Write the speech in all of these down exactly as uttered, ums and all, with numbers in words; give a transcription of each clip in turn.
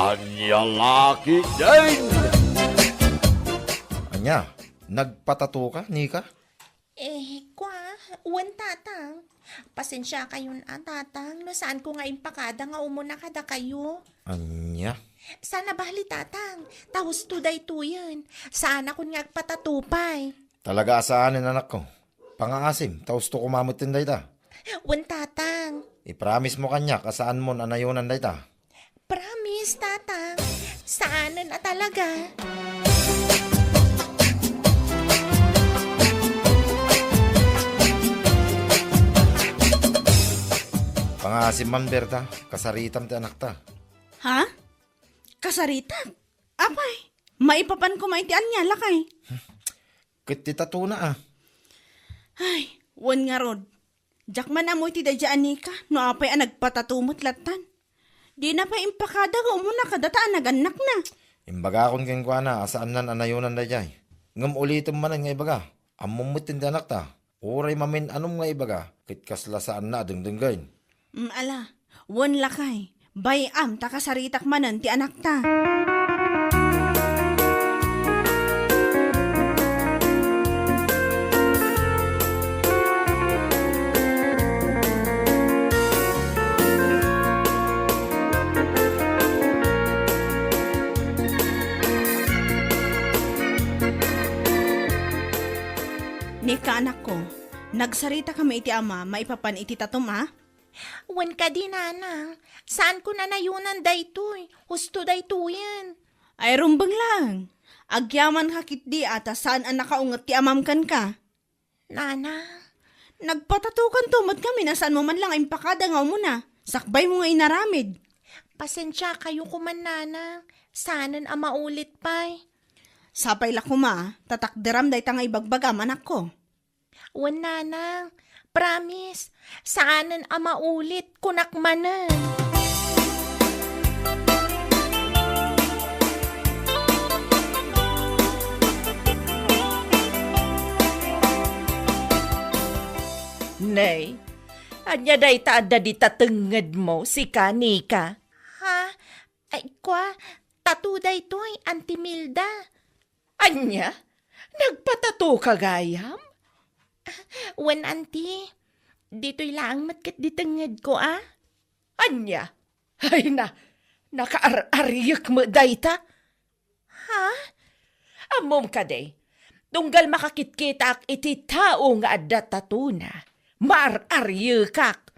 Ania la ketdin? Ania, nagpatato ka, Nika? Eh, kwa, wen, Tatang. Pasensiakayon a, Tatang, no saanko nga impakada nga umuna kadakayo. Ania? Saan a bali, Tatang. Ta husto daytoyen. Saanakon nga agpatato pay. Talaga a saanen, anakko. Pangaasim, ta husto koma metten dayta. Wen, Tatang. Ipromismo kaniak a saanmon a nayonan dayta. Promise, Tatang. Saanen a talaga. Pangaasim man, Berta, kasaritam ti anakta. Ha? Kasaritak? Apay, maipapan koma iti ania, lakay? Ket ti tatona, a. Ay, wen ngarud. Diak man ammo iti daydiay a Nika, no apay a nagpatato met lattan. Dina pay impakada nga umuna kadata a nagannakna. Imbagakon kenkuana a saannan a nayonan daydiay. Ngem ulitem manen nga ibaga, ammom met ti anakta. Uray mamin-anom nga ibaga, ket kasla saanna a dengdenggen. Mm, ala, wen lakay, bay-am ta kasaritak manen ti anakta. Nika, anakko, nagsaritakami iti ama maipapan iti tatom a? Wen kadi, nanang, saanko a nayonan daytoy, husto daytoyen. Ay, rumbeng laeng. Agyamanka ketdi a ta saan a nakaunget ti amam kenka. Nanang. Nagpatatokanto met ngamin a saanmo man la nga impakada nga umuna. Sakbaymo nga inaramid. Pasensiakayo koman, nanang. Saanen a maulit pay. Sapay la koma, ta takderam dayta nga ibagbagam, anakko. Wen, nanang. Promise, saanen a maulit, kunak manen. Nay, ania dayta adda dita tengngedmo, sika, Nika? Ha? Ay, kwa, tato daytoy, Auntie Milda. Ania? Nagpatato ka gayam? Wen, Auntie. Ditoy laeng met ket di tengngedko, a. Ania? Ay na, nakaar-ariek met dayta. Ha? Ammom kadi, tunggal makakitkitaak iti tao nga adda tatona, maar-ariekak.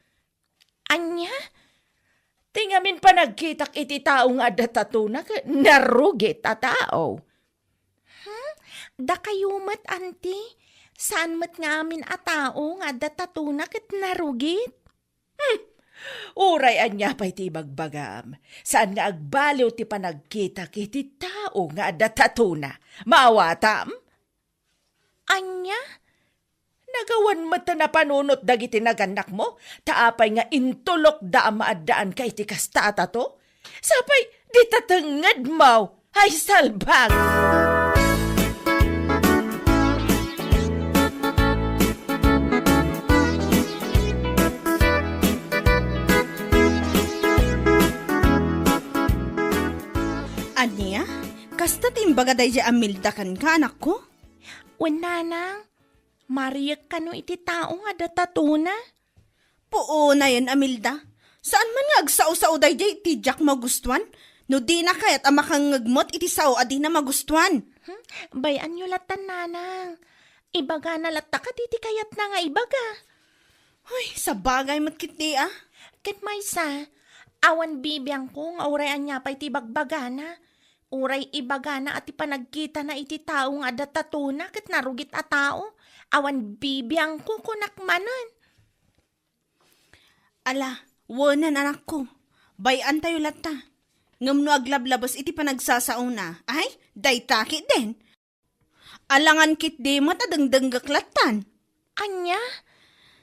Ania? Ti ngamin panagkitak iti tao nga adda tatona ket narugit a tao. Hmm? Dakayo met, Auntie? Saan met nga amin a tao nga adda tatona ket narugit? Hmm. Uray ania pay ti ibagbagam, saan nga agbaliw ti panagkitak iti tao nga adda tatona. Maawatam? Ania? Nagawan met ta napanunot dagiti nagannakmo, ta apay nga intulokda a maaddaanka iti kasta a tato? Sapay, dita tengngedmo! Ay, salbag! Ania? Kasta ti imbaga daydiay a Milda kenka, anakko? Wen, nanang, mariek kano iti tao nga adda tatona? Puonayen, Amilda. Saan man nga agsao-sao daydiay iti diak magustuan? No dina kayat a makangngeg met iti sao a dina magustuan. Hmm? Bay-anyo lattan, nanang. Ibagana latta kadi ti kayatna nga ibaga. Hoy, sabagay met ketdi, a. Ket maysa, awan bibiangko nga uray ania pay ti ibagbagana. Uray ibagana a ti panagkitana iti tao nga adda tatona ket narugit a tao, awan bibiangko, kunak manen. Ala, wenen, anakko. Bay-antayo latta. Ngem no aglablabes iti panagsasaona, ay, dayta ketdin. Alangan ketdi met a dengdenggek lattan. Ania?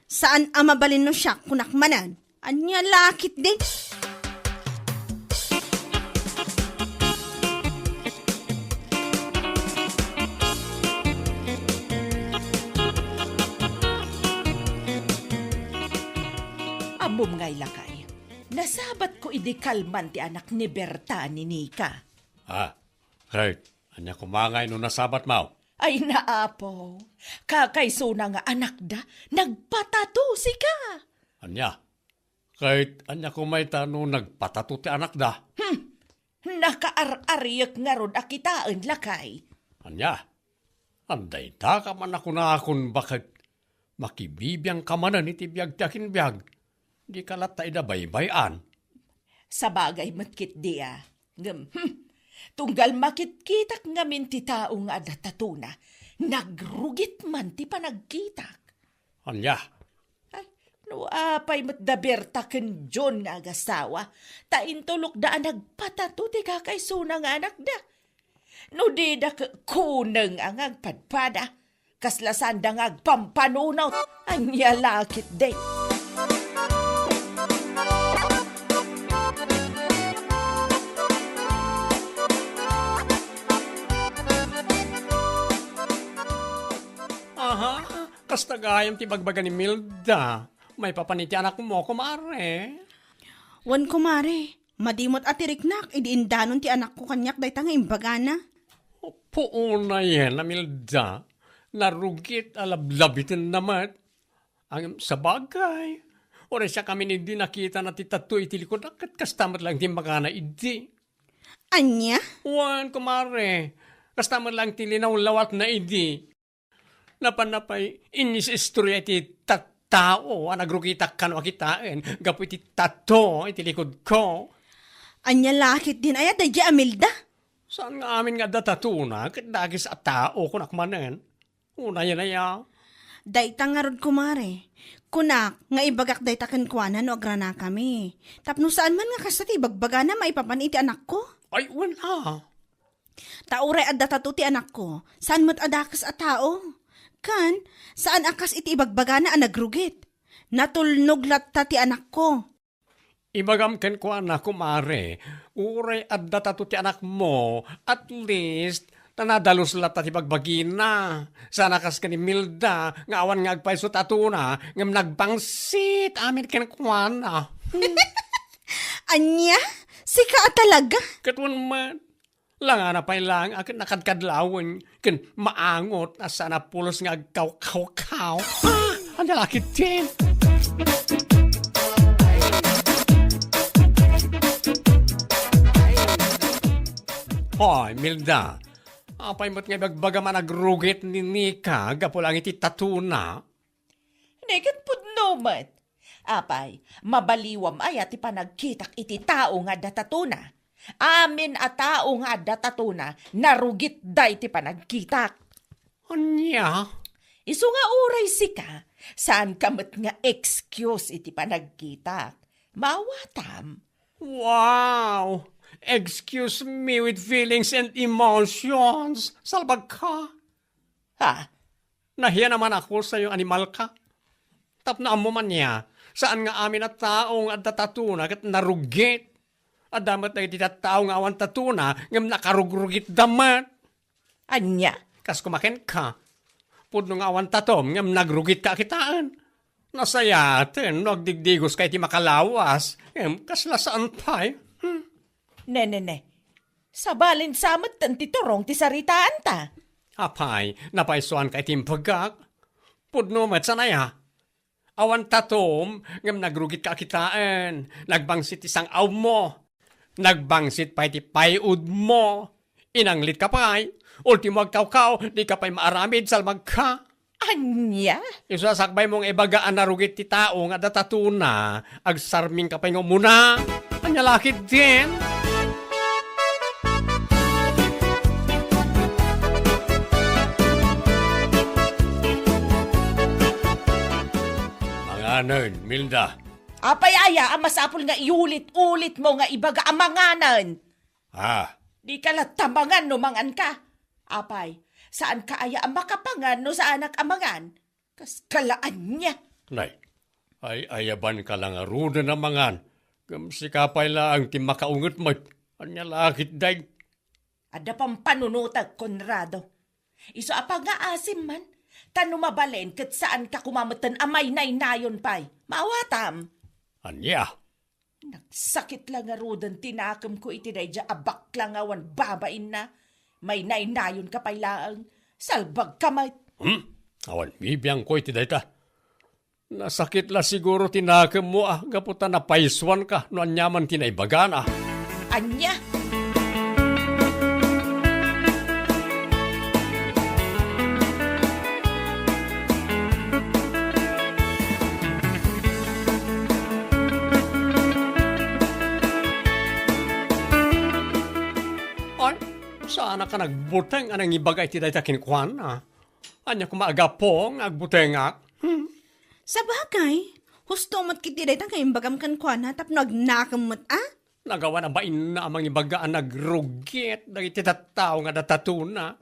Saan a mabalin no siak, kunak manen. Ania la ketdi? Ammom ngay, lakay. nasabatko idi kalman ti anak ni Berta ni Nika. Ah, ket ania koma ngay no nasabatmo? Ay, naapo, kakaysona nga anakda, nagpatato sika. Ania? Ket ania koma ita no nagpatato ti anakda? Hmm, nakaar-ariek ngarud a kitaen, lakay. Ania? Adda ita ka man a kunakon baket makibibiangka manen iti biag ti akinbiag. Dika latta ida baybay-an. Sabagay met ketdi a. Ngem, hmm, tunggal makitkitak ngamin ti tao nga adda tatona, nagrugit man ti panagkitak. Ania? Ay, no apay met da Berta ken John nga agasawa, ta intulokda a nagpatato ti kakaysona nga anakda. No dida ket kuneng a nga agpadpada, kasla saanda nga agpampanunot, ania la ketdi. Aha, kasta gayam ti bagbaga ni Milda. Maipapan iti anakmo, kumare? Wen, kumare. Madi met a ti riknak idi indanon ti anakko kaniak dayta nga imbagana. Puonayen a Milda, narugit a lablabitenna met. Ngem sabagay, uray siak ngamin idi nakitana ti tato iti likudna, ket kasta met laeng ti imbagana idi. Ania? Wen, kumare, kasta met laeng ti linawlawatna idi. Napanna pay inisistorya iti tattao a nagrugitak kano a kitaen gapu iti tato iti likodko. Ania la ketdin aya daydiay a Milda? Saan nga amin nga adda tatona ket dakes a tao, kunak manen. Unayen aya. Dayta ngarud, kumare. Kunak nga ibagak dayta kenkuana no agranakami. Tapno saan man nga kasta ti ibagbagana maipapan iti anakko. Ay, wen a. Ta uray adda tato ti anakko, saan met a dakes a tao. Ken, saan a kas iti ibagbagana a nagrugit. Natulnog latta ti anakko. Ibagam kenkuana, kumare, uray adda tato ti anakmo, at least, ta nadalus latta ti bagbagina. Saan a kas ken ni Milda, nga awan nga agpayso tatona, ngem nagbangsit amin kenkuana. Ania? Sika a talaga? Ket wen met, langana pay laeng a ket nakadkadlawen ken maangot a saan a pulos nga agkawkawkaw. Ah, ania la ketdin? Hoy, Milda, apay met nga ibagbagam a nagrugit ni Nika gapu laeng iti tatona? Ket pudno met. Apay, mabaliwam aya ti panagkitak iti tao nga adda tatona? Amin a tao nga adda tatona, narugitda iti panagkitak. Ania? Isu nga uray sika, saanka met nga excuse iti panagkitak. Maawatam. Wow! Excuse me with feelings and emotions. Salbagka. Ha? Nahiya naman ako sayo, animalka. Tapno ammo man nia, saan nga amin a tao nga adda tatona ket narugit. Adda met dagiti tattao nga awan tatona ngem nakarugrugitda met. Ania? Kas koma kenka, pudno nga awan tatom ngem nagrugitka a kitaen. Nasayaten no agdigdigoska iti makalawas, ngem kasla saan pay. Hmm. Ne, ne, ne. Sabalin sa metten ti turong ti saritaanta. Apay, napaysuanka iti imbagak? Pudno met, saan aya? Awan tatom, ngem nagrugitka a kitaen. Nagbangsit ti sang-awmo. Nagbangsit pay ti pay-udmo. Inanglitka pay. Ultimo agkawkaw, dika pay maaramid, salbagka. Ania? Isu a sakbaymo nga ibaga a narugit ti tao nga adda tatona, agsarmingka pay nga umuna. Ania la ketdin? Manganen, Milda. Apay aya a masapul nga iulit-ulitmo nga ibaga a manganen? Ah. Dika latta mangan no manganka. Apay, saanka aya a makapangan no saanak a mangan? Kaskala ania? Nay, ay-ayabanka la ngaruden a mangan. Ngem sika pay laeng ti makaunget met. Ania la ketdin? Adda pampanunotek, Conrado. Isu a pangngaasim man, ta no mabalin ket saanka koma metten a mainaynayon pay. Maawatam. Ania? Nagsakit la ngaruden ti nakemko iti daydiay a bakla nga awan babainna. Mainaynayonka pay laeng. Salbagka met. Hmm? Awan bibiangko iti dayta. Nasakit la siguro ti nakemmo a gapu ta napaysuanka no aniaman ti naibagana. Ania? Ay, saanka nagbuteng a nangibaga iti dayta kenkuana? Ania koma a gapu nga agbutengak? Hmm? Sabagay, husto met ketdi dayta nga imbagam kenkuana tapno agnakem met a? Nagawan a bainna a mangibaga a nagrugit dagiti tattao nga adda tatuna.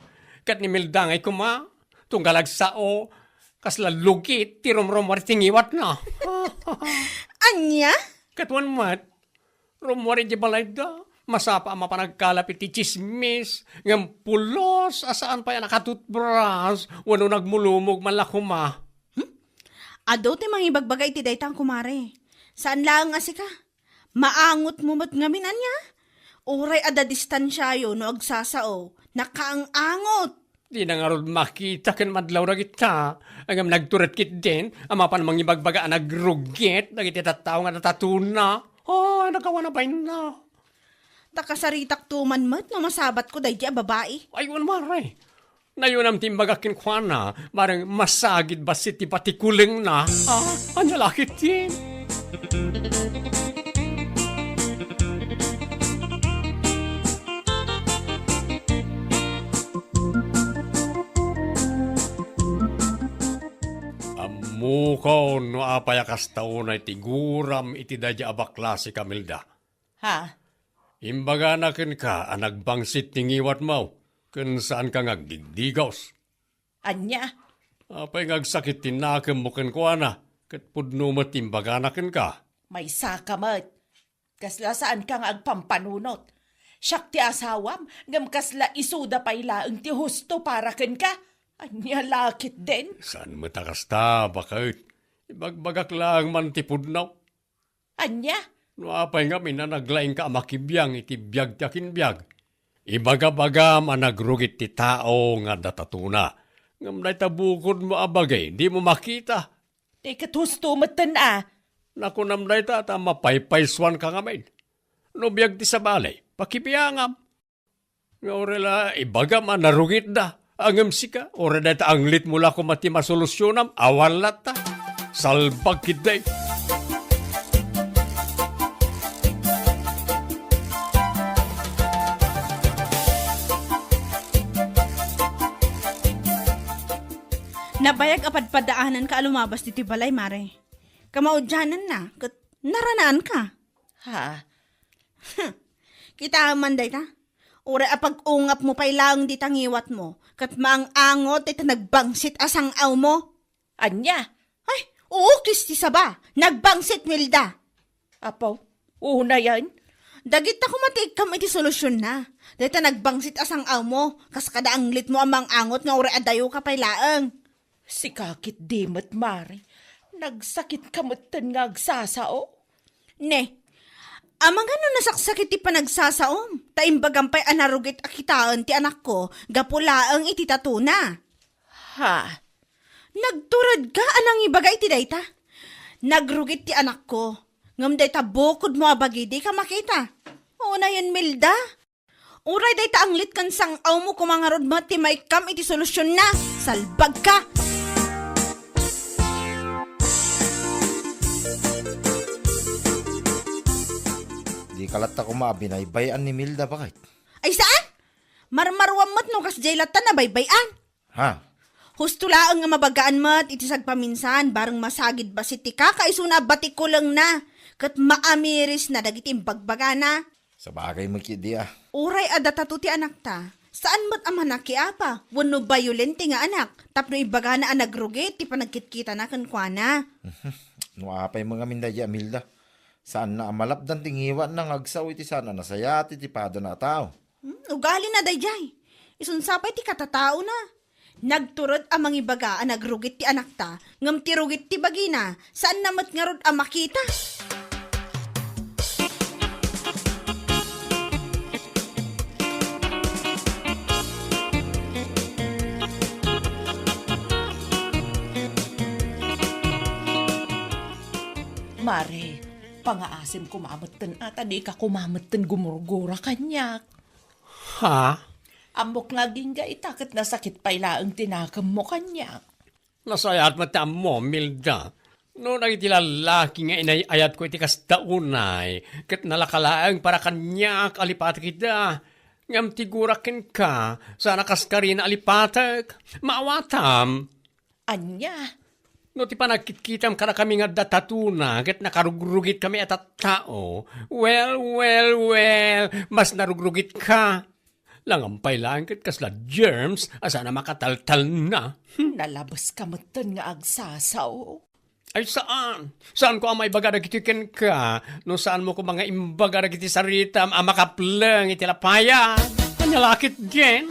Ket ni Milda ngay koma, tunggal agsao, kasla lugit ti rumrummuar iti ngiwatna. Ania? Ket wen met, rummuar iti balayda, masapa a mapan agkalap iti tsismis, ngem pulos a saan pay a nakatutbras wenno nagmulumog man la koma. Hmm? Adu ti mangibagbaga iti dayta, kumare. Saan laeng a sika. Maangotmo met ngamin ania? Uray adda distansiayo no agsasao, nakaang-angot. Dina ngarud makita ken madlaw dagita, ngem nagtured ketdin a mapan mangibagbaga a nagrugit dagiti tattao nga adda tatuna. Ay, nagawan a bainna. Ta kasaritakto man met no masabatko daydiay a babai. Ay, wen, mare. Nayunam ti imbagak kenkuana, bareng masagid bassit ti patikulengna. Ah, ania la ketdin? Ammokon no apay a kasta unay ti guram iti daydiay a bakla a si Camilda. Ha? Imbagana kenka a nagbangsit ti ngiwatmo, ken saanka nga agdigdigaws. Ania? Apay nga agsakit ti nakemmo kenkuana, ket pudno met ti imbagana kenka? Maysaka met. Kasla saanka nga agpampanunot. Siak ti asawam, ngem kasla isuda pay laeng ti husto para kenka. Ania la ketdin? Saan met a kasta, baket. Ibagbagak laeng man ti pudno. Ania? No apay ngamin a naglaingka a makibiang iti biag ti akinbiag, ibagabagam a nagrugit ti tao nga adda tatuna. Ngem dayta bukodmo a bagi, dimo makita. Ti ket husto metten a. Nakunam dayta ta mapaypaysuanka ngamin. No biag ti sabali, pakibiangam. Nga uray la ibagam a narugitda, ngem sika, uray dayta anglitmo la koma ti masolusionam, awan latta. Salbag ketdi. Nabayag a padpadaananka a lumabas ditoy balay, mare. Kamaudiananna, ket naranaanka. Ha? Kitaem man dayta. Uray a pag-ungapmo pay laeng dita ngiwatmo, ket maang-angot dayta nagbangsit a sang-awmo. Ania? Ay, uukis ti saba. Nagbangsit, Milda. Apo, unayen? Dagita koma ti ikkam iti solutionna. Dayta nagbangsit a sang-awmo, kas kada anglitmo a maang-angot nga uray adayoka pay laeng. Sika ketdi met, mare. Nagsakitka metten nga agsasao. Ne, amangan no nasaksakit ti panagsasaom, ta imbagam pay a narugit a kitaen ti anakko gapu laeng iti tatuna. Ha? Nagturedka a nangibaga iti dayta? Nagrugit ti anakko, ngem dayta bukodmo a bagi dika makita. Unayen, Milda. Uray dayta anglit ken sang-awmo koma ngarud met ti maikkam iti solutionna. Salbagka! Dika latta koma a binaybay-an ni Milda, baket. Ay, saan? Marmaruam met no kasdiay latta nabaybay-an. Ha? Husto laeng nga mabagaan met iti sagpaminsan, bareng masagid bassit ti kaka isuna a batikulengna, ket maamirisna dagiti imbagbagana. Sabagay met ketdi a. Uray adda tato ti anakta, saan met a manakiapa wenno bayolente nga anak tapno ibagana a nagrugit ti panagkitkitana kenkuana. Mhm. No apay met ngamin daydiay a Milda, saanna a malapdan ti ngiwatna nga agsao iti saan a nasayaat iti padana a tao. Hmm, ugalina daydiay. Isunsa pay ti katataona. Nagtured a mangibaga a nagrugit ti anakta, ngem ti rugit ti bagina, saanna met ngarud a makita. Pangaasim koma metten a, ta dika koma metten gumurgura kaniak. Ha? Ammok nga agingga ita ket nasakit pay laeng ti nakemmo kaniak. Nasayaat met ti ammom, Milda. No dagiti lallaki nga inay-ayatko iti kasta unay, ket nalaka laeng para kaniak a lipatek ida. Ngem ti gurak kenka, saan a kaskarina a lipatek. Maawatam. Ania? No ti panagkitkitam kadakami nga adda tatuna ket nakarugrugitkami a tattao, well, well, well, mas narugrugitka. Langampay laeng ket kasla germs a saan a makataltalna. Nalabeska metten nga agsasao. Ay, saan? Saanko a maibaga dagitoy kenka no saanmo koma nga imbaga dagiti saritam a makapleng iti lapayan? Ania la ketdin?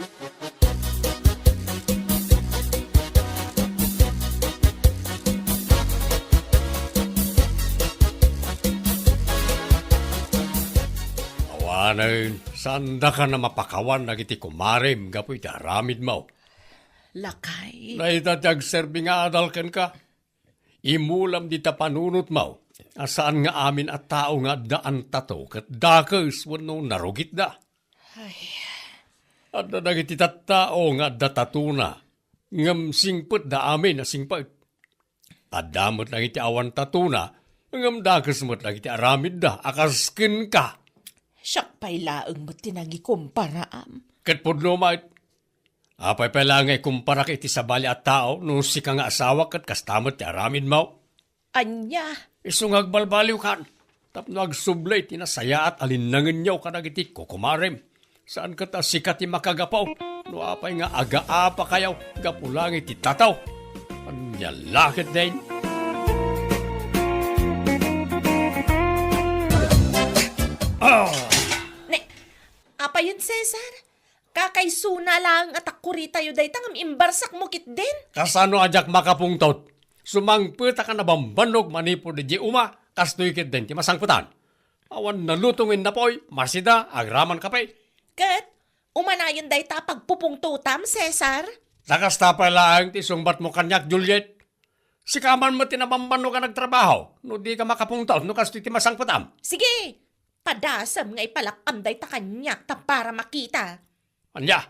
Awanen, saandakan a mapakawan dagiti kumarem gapu iti aramidmo. Lakay. Dayta ti agserbi nga adal kenka. Imulam dita panunotmo a saan nga amin a tao nga adda antato ket dakes wenno narugitda. Ay. Adda dagiti tattao nga adda tatuna, ngem singpetda amin a singpet. Adda met dagiti awan tatuna, ngem dakes met dagiti aramidda a kas kenka. Siak pay laeng met ti nangikumparaam. Ket pudno met, apay pay laeng nga ikumparak iti sabali a tao no sika nga asawa ket kasta met ti aramidmo? Ania? Isu nga agbalbaliwkan tapno agsubli iti nasayaat a linnangenyo kadagiti kukumarem. Saan ket a sika ti makagapu no apay nga agaapakayo gapu laeng iti tataw. Ania la ketdin? Ah! Ne, apayen, Cesar? Kakaisuna laeng a takkuritayo dayta ngem imbarsakmo ketdin? Kasano a diak makapungtot? Sumangpetak a nabambannog manipud idiay uma, kastoy ketdin ti masangpetan. Awan naluto nga innapuy, masida, agraman kape. Ket, umanayon dayta a pagpupungtotam, Cesar? Ta kasta pay laeng ti sungbatmo kaniak, Juliet. Sika man met ti nabambannog a nagtrabaho, no dika makapungtot no kastoy ti masangpetam. Sige, padasem nga ipalakkam dayta kaniak tapno para makita. Ania?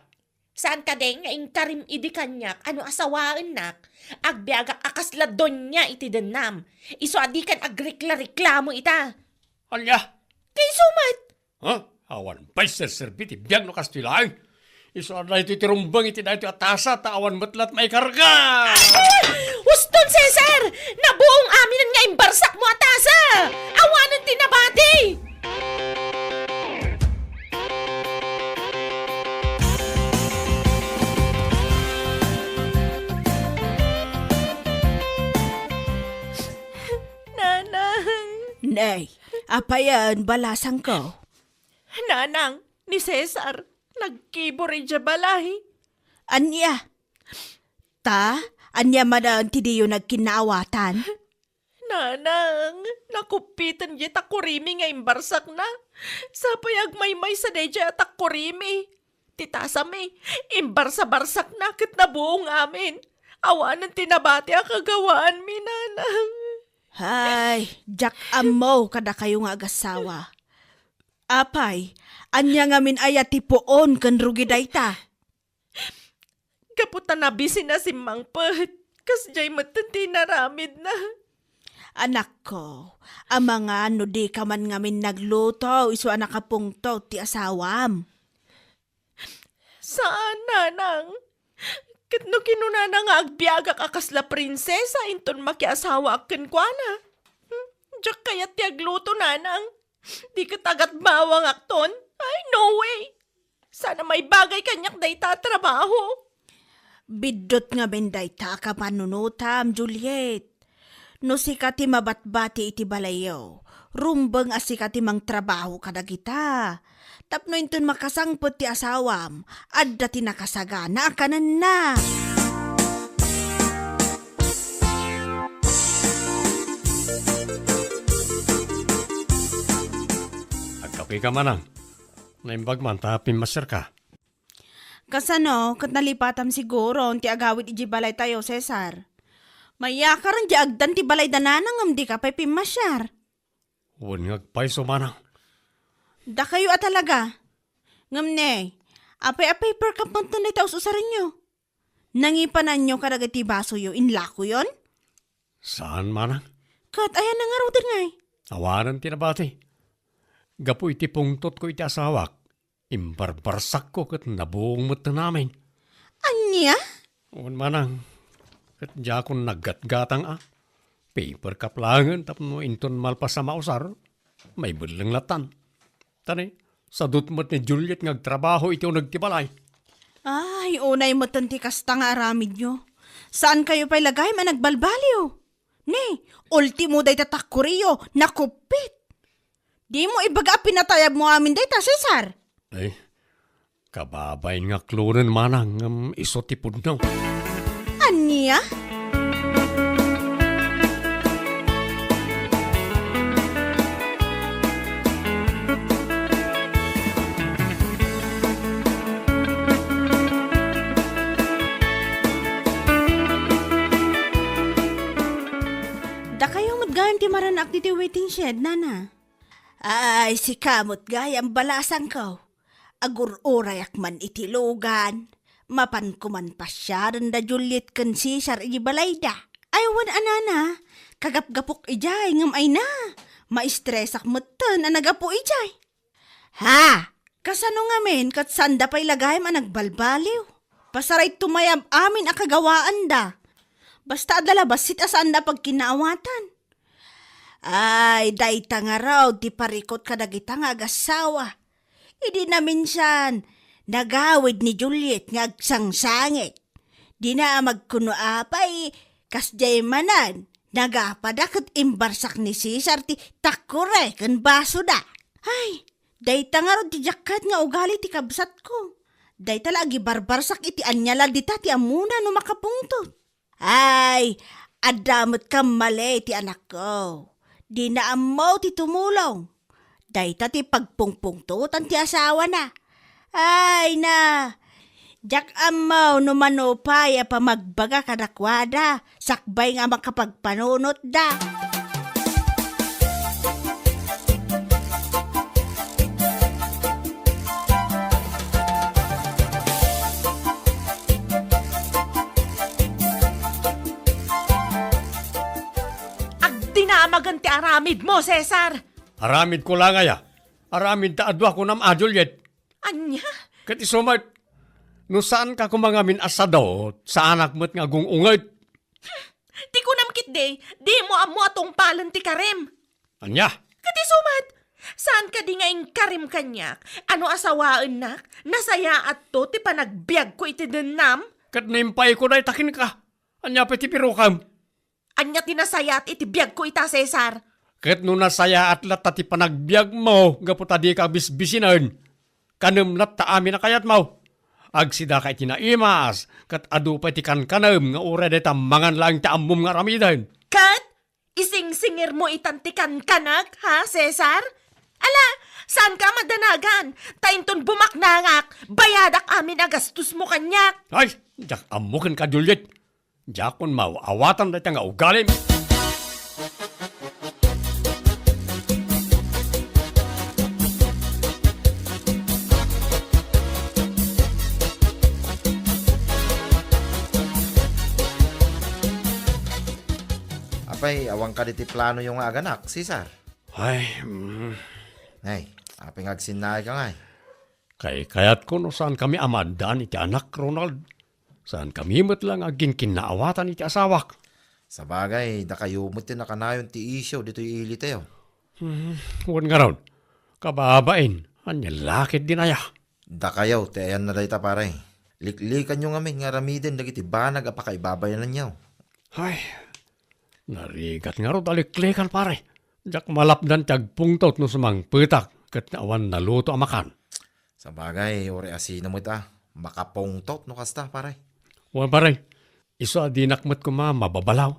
Saan kadi nga inkarim idi kaniak a no asawaennak, agbiagak a kasla donia iti dennam. Isu a dikan agrekla-reklamo ita. Ania? Kayso met! Ha? Awan pay serserbi ti biag no kastoy laeng. Isu a daytoy ti rumbeng iti daytoy a tasa ta awan met la't maikarga. Uston, Cesar! Nabuong aminen nga imbarsakmo a tasa! Awanen ti nabati! Nanang! Nay, apayen, balasangko? Nanang, ni Cesar, nagkibor idiay balay. Ania? Ta, ania manen ti diyo nagkinnaawatan? Nanang, nakuppiten diay takkurimi nga imbarsakna. Sa pay agmaymaysa daydiay a takkurimi. Ti tasami, imbarsa-barsakna ket nabuong amin. Awanen ti nabati a kagawaanmi, Nanang. Hay, diak ammo kadakayo nga agassawa. Apay, ania ngamin aya ti puon ken rugi dayta? Gapu ta nabisina simmangpet, kasdiay metten ti inaramidna. Anakko, amangan no dika man ngamin nagluto isu a nakapungtot ti asawam. Saan, Nanang. Ket no kinunana nga agbiagak a kasla prinsesa inton makiasawaak kenkuana. Hmm, diak kayat ti agluto, Nanang. Di ket agatbawangakton. Ay, no way! Saan a maibagay kaniak dayta a trabaho. Biddut ngamin dayta a kapanunotam, Juliet. No sika ti mabatbati iti balayyo, rumbeng a sika ti mangtrabaho kadagita. Tapno inton makasangpet ti asawam, adda ti nakasagana a kanenna. Agkapeka, Manang. Naimbag man ta pimmasiarka. Kasano, ket nalipatam siguro ti agawid idiay balaytayo, Cesar? Mayakar diay agdan ti balayda, Nanang, ngem dika pay pimmasiar. Wen nga agpayso, manang. Dakayo a talaga. Ngem ne, apay a paper cup man ten dayta us-usarenyo? Nangipananyo kadagiti basoyo, inlakoyon? Saan, manang. Ket ayanna ngaruden ngay? Awanen ti nabati. Gapu iti pungtotko iti asawak, imbarbarsakko ket nabuong met ti amin. Ania? Wen, manang, ket diakon naggatgatang a. Paper cup laengen tapno inton malpas a mausar, maibelleng lattan. Ta ne, sadut met ni Juliet nga agtrabaho iti uneg ti balay. Ay, unay metten ti kasta nga aramidyo. Saankayo pay la gayam a nagbalbaliw. Ne, ultimo dayta takoriyo, nakuppit. Dimo ibaga a pinatayabmo amin dayta, Cesar. Ay, kababain nga klonen, manang, ngem isu ti pudno. Ania? Dakayo met gayam ti maranak ditoy waiting shed, nana. Ay, sika met gayam, balasangko. Agur-urayak man iti lugan. Mapanko man pasiaren da Juliet ken Cesar iti balayda. Ay, wen a, nana, kagapgapok idiay ngem ay na, maistresak metten a nagapu idiay. Ha? Kasano ngamin ket saanda pay la gayam a nagbalbaliw? Pasaray tumayab amin a kagawaanda. Basta adda la bassit a saanda a pagkinaawatan. Ay, dayta ngarud ti parikut kadagita nga agassawa. Idi naminsan, nagawid ni Juliet nga agsangsangit. Dina a magkuno apay, kasdiay manen, nagapada ket imbarsak ni Cesar ti takore ken basoda. Ay, dayta ngarud ti diak kayat nga ugali ti kabsatko. Dayta la agibarbarsak iti ania la dita ti ammona no makapungtot. Ay, adda met kammali ti anakko. Dina ammo ti tumulong. Dayta ti pagpungpungtotan ti asawana. Ay na, diak ammo no mano pay a pamagbaga kadakuada sakbay nga makapagpanunotda. Agdinamagen ti aramidmo, Cesar! Aramidko la ngay a. Aramid ta adu a kunam a, Juliet. Ania? Ket isu met, no saanka koma ngamin a sadot, saanak met nga agung-unget. Ti kunam ketdi, dimo ammo a tungpalen ti karim. Ania? Ket isu met, saan kadi nga inkarim kaniak a no asawaennak, nasayaatto ti panagbiagko iti dennam? Ket no impayko dayta kenka, ania pay ti pirukam? Ania ti nasayaat iti biagko ita, Cesar? Ket no nasayaat latta ti panagbiagmo gapu ta dika bisbisinen, kanem latta amin a kayatmo. Agsidaka iti naimas, ket adu pay ti kankanem nga uray dayta mangan laeng ti ammom nga aramiden. Ket isingsingirmo itan ti kankanek, ha, Cesar? Ala, saanka a madanagan, ta inton bumaknangak, bayadak amin a gastosmo kaniak. Ay, diak ammo kenka, Juliet. Diakon maaw-awatan dayta nga ugalim. Apay, awan kadi ti planoyo nga aganak, Cesar? Ay, mm. Ay, apay nga agsinnaayka ngay? Kaykayatko no saankami a maaddaan iti anak, Ronald. Saankami met la nga agkinkinnaawatan iti asawak. Sabagay, dakayo met ti nakanayon ti isyu ditoy ilitayo. Hmm, wen ngarud, kababain, ania la ketdin aya? Dakayo ti ayanna dayta, pare. Liklikanyo ngamin nga aramiden dagiti banag a pakaibabainanyo. Ay, narigat ngarud a liklikan, pare. Diak malapdan ti agpungtot no sumangpetak ket awan naluto a makan. Sabagay, uray asino met a makapungtot no kasta, pare. Wen, pare, isu a dinak met koma mababalaw.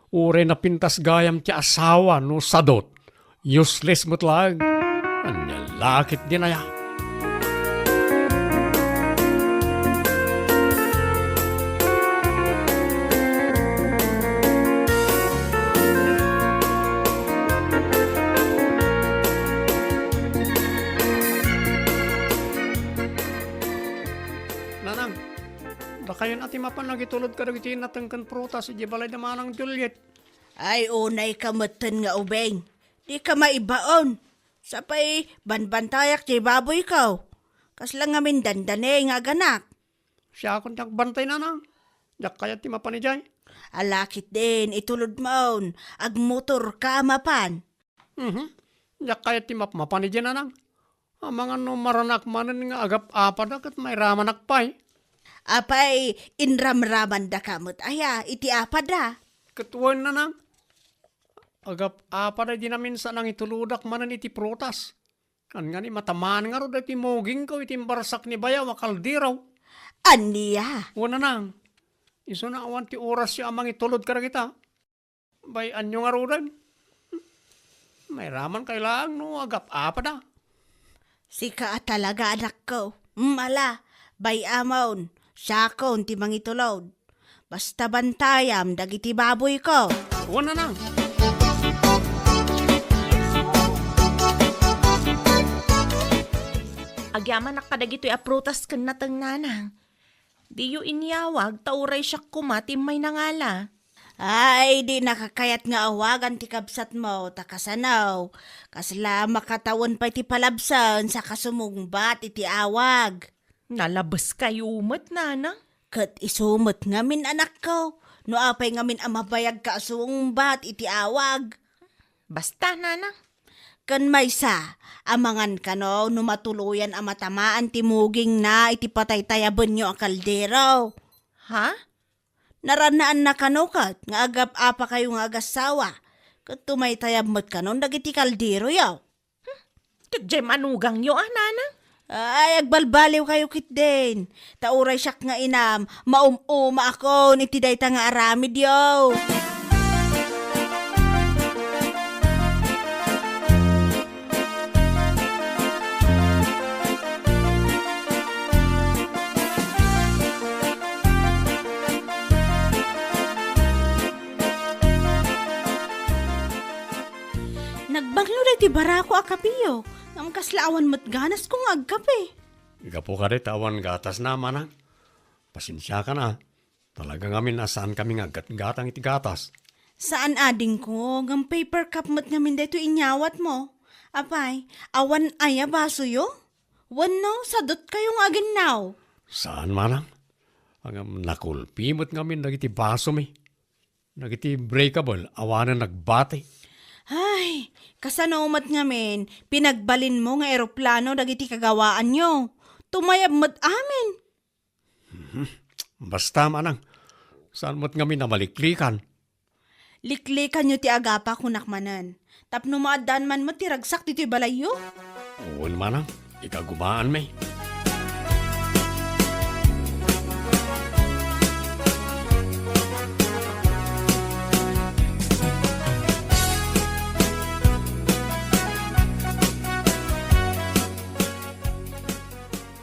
Uray napintas gayam ti asawa no sadot, useless met laeng. Ania la ketdin aya? Kayon a ti mapan nangitulod kadagiti nateng ken prutas idiay balayda, Manang Juliet. Ay, unayka metten nga ubing. Dika maibaon. Sapay, banbantayak ti baboyko. Kasla ngamin dandani nga aganak. Siakon ti agbantay, Nanang. Diak kayat ti mapan idiay. Ala ketdin, itulodmon. Agmotorka a mapan. Mhm. Diak kayat ti mapmapan idiay, Nanang. Amangan no maranak manen nga agap-apada ket mairamanak pay. Apay, inramramandaka met aya iti apada? Ket wen, Nanang. Agap-apada idi naminsan nangitulodak manen iti prutas. Ngani, matamaan ngarud daytoy mugingko iti imbarsak ni bayaw a kaldero. Ania? Wen, Nanang. Isuna awan ti orasyo a mangitulod kadagita. Bay-anyo ngaruden. Mairaman kay laeng no agap-apada. Sika a talaga, anakko. Mm, ala, bay-amon, siakon ti mangitulod. Basta bantayam dagiti baboyko. Wen, Nanang. Agyamanak kadagitoy a prutas ken nateng, Nanang. Diyo inyawag, ta uray siak koma ti immay nangala. Ay, dinaka kayat nga awagan ti kabsatmo, ta kasano? Kasla makatawen pay ti palabsen, saka sumungbat iti awag. Nalabeskayo met, Nanang. Ket isu met ngamin, anakko, no apay ngamin a mabayagka a sumungbat iti awag. Basta, Nanang. Ken maysa, amangan kano no matuloyan a matamaan ti mugingna iti pataytayabenyo a kaldero. Ha? Naranaanna kano ket nga agap-apakayo nga agassawa, ket tumaytayab met kanon dagiti kalderoyo. Ket diay manugangyo a, Nanang? Ay, agbalbaliwkayo ketdin. Ta uray siak nga inam, maum-umaakon iti dayta nga aramidyo. Nagbanglo daytoy barako a kapeyo, ngem kasla awan met ganasko nga agkape. Gapu kadi ta awan gatasna, Manang. Pasensiakan a. Talaga ngamin a saankami nga aggatgatang iti gatas. Saan, adingko, ngem paper cup met ngamin daytoy inyawatmo. Apay, awan aya basoyo? Wenno, sadutkayo nga aginnaw? Saan, Manang. Ngem nakulpi met ngamin dagiti basomi. Dagiti breakable, awanen nagbati. Ay, kasano met ngamin, pinagbalinmo nga eroplano dagiti kagawaanyo? Tumayab met amin. Mhm. Basta, Manang, saan met ngamin a maliklikan? Liklikanyo ti agapa, kunak manen. Tapno maaddaan man met ti ragsak ditoy balayyo? Wen, Manang, ikagumaanmi.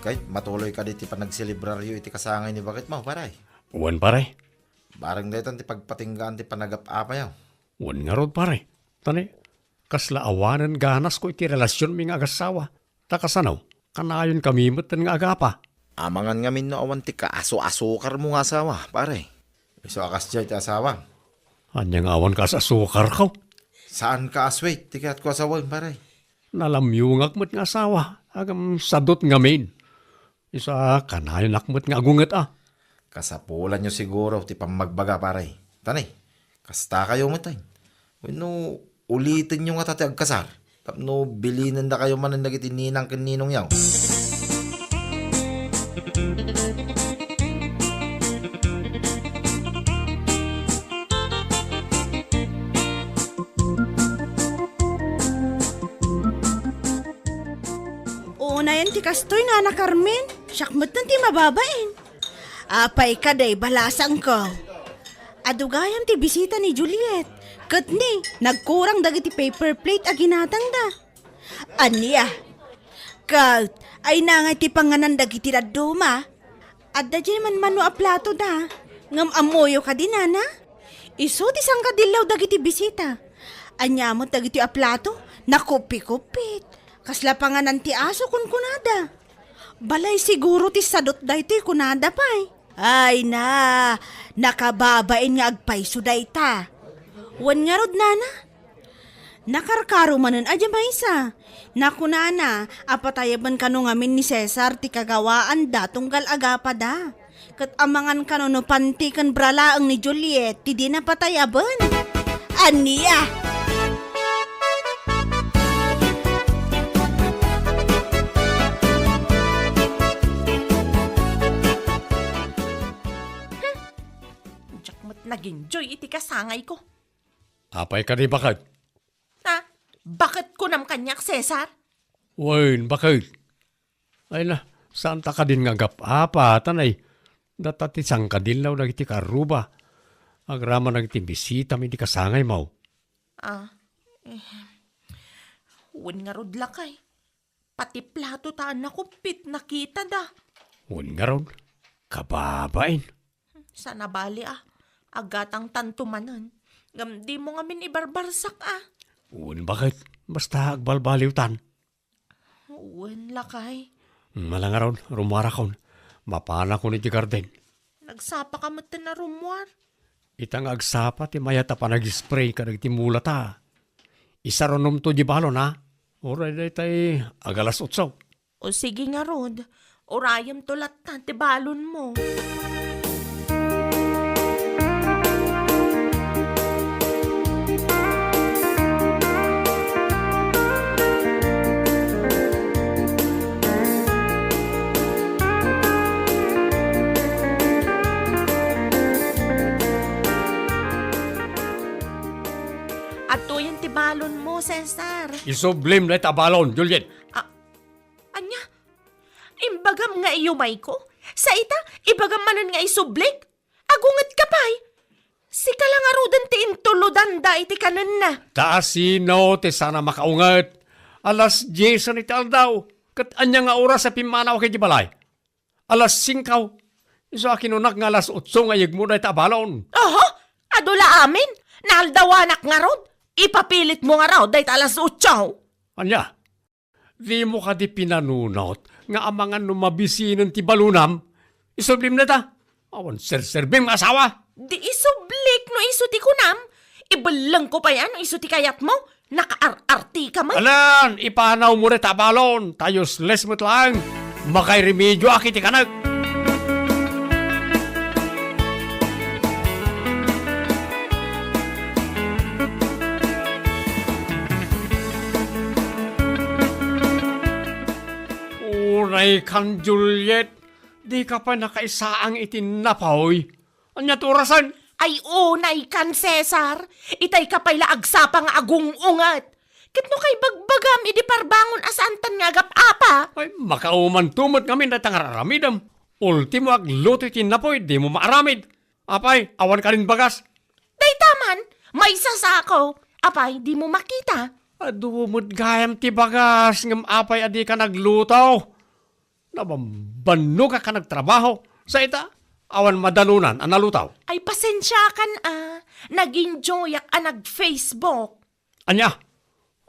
Kay, matuloy kadi ti panagselebraryo iti kasangay ni baketmo, pare? Wen, pare. Bareng daytan ti pagpatinggaan ti panagap-apayo. Wen ngarud, pare. Ta ni, kasla awanen ganasko iti relasionmi nga agassawa. Ta kasano? Kanayonkami metten nga agapa. Amangan ngamin no awan ti kaasu-asukarmo nga asawa, pare. Isu a kasdiay ti asawam. Ania nga awan kaas-asukarko? Saan ka a sweet ti kayatko a sawen, pare. Nalamyongak met nga asawa, ngem sadut ngamin. Isu a kanayonak met nga agunget a. Kasapulanyo siguro ti pammagbaga, pare. Ta ni, kastakayo met, ay. Wenno, ulitenyo ngata ti agkasar tapno bilinendakayo manen dagiti ninang ken ninongyo. Unayen ti kastoy, Nana Carmen. Siak metten ti mababain. Apay kadi, balasangko. Adu gayam ti bisita ni Juliet. Ket ni, nagkurang dagiti paper plate a ginatangda. Ania? Ket, ay nangay ti panganan dagiti dadduma? Adda diay manmano a plato da. Ngem ammoyo kadi, Nana? Isu ti sangkadillaw dagiti bisita. Ania met dagitoy a plato? Nakuppi-kuppit. Kasla panganan ti aso, kunkunada. Balay siguro ti sadut daytoy, kunada pay. Ay na, nakababain nga agpayso dayta. Wen ngarud, nana, nakarkaro manen a diay maysa. Nakunana a patayaben kano ngamin ni Cesar ti kagawaanda tunggal agapada. Ket amangan kano no panti ken bra laeng ni Juliet ti dina patayaben. Ania? Diak met nag-enjoy iti kasangayko. Apay kadi baket? Ha? Baket kunam kaniak, Cesar? Wen, baket? Ay na, saanta kadin nga agap-apa, tanay. Data ti sangkadillaw dagiti karruba. Agraman dagiti bisitam iti kasangaymo. Ah, eh, wen ngarud lakay. Pati plato ta a nakuppit, nakitada. Wen ngarud, kababain. Saan a bali a, agatangtanto manen. Ngem dimo ngamin ibarbarsak a. Wen baket, basta agbalbaliwtan. Wen lakay. Ala ngarud, rummuarakon. Mapanakon iti garden. Nagsapaka metten a rummuar. Ita nga agsapa ti mayat a panag-spray kadagiti mulata. Isarunomto di balon, ha? Uray daytay agalas otso. O sige ngarud, urayemto latta ti balonmo. Adtoyen ti balonmo, Cesar. Isublim dayta a balon, Juliet. Ah, ania? Imbagam nga iyumayko? Sa ita, ibagam manen nga isublik? Agungetka pay? Sika la ngaruden ti intulodanda iti kanenna. Ta asino ti saan a makaunget? Alas diesen iti aldaw, ket ania nga oras a pimmanaw idiay balay? Alas singko. Isu a kinunak nga alas otso nga iyegmo dayta a balon. Oho, adu la amin. Naaldawanak ngarud. Ipapilitmo ngarud dayta alas otso. Ania? Dimo kadi pinanunot nga amangan no mabisinen ti balonam? Isublim dayta. Awan serserbim nga asawa. Di isublik no isu ti kunam. Ibellengko pay a no isu ti kayatmo. Nakaar-artika met. Alan, ipanawmo dayta a balon. Ta useless met laeng. Makairemedioak iti kanek. Unaykan, Juliet, dika pay nakaisaang iti napoy. Ania ti orasen? Ay, unaykan, Cesar. Itayka pay la agsapa nga agung-unget. Ket no kaibagbagam idi parbangon a saantan nga agap-apa. Ay, makaumanto met ngamin dayta nga ar-aramidem. Ultimo agluto iti napoy, dimo maaramid. Apay, awan kadin bagas? Dayta man, maysa sa ako. Apay, dimo makita? Adu met gayam ti bagas, ngem apay a dika nagluto? Nabambannogak a nagtrabaho. Sa ita, awan madanunan a nalutaw. Ay, pasensiakan a. Nag-enjoyak a nag-Facebook. Ania?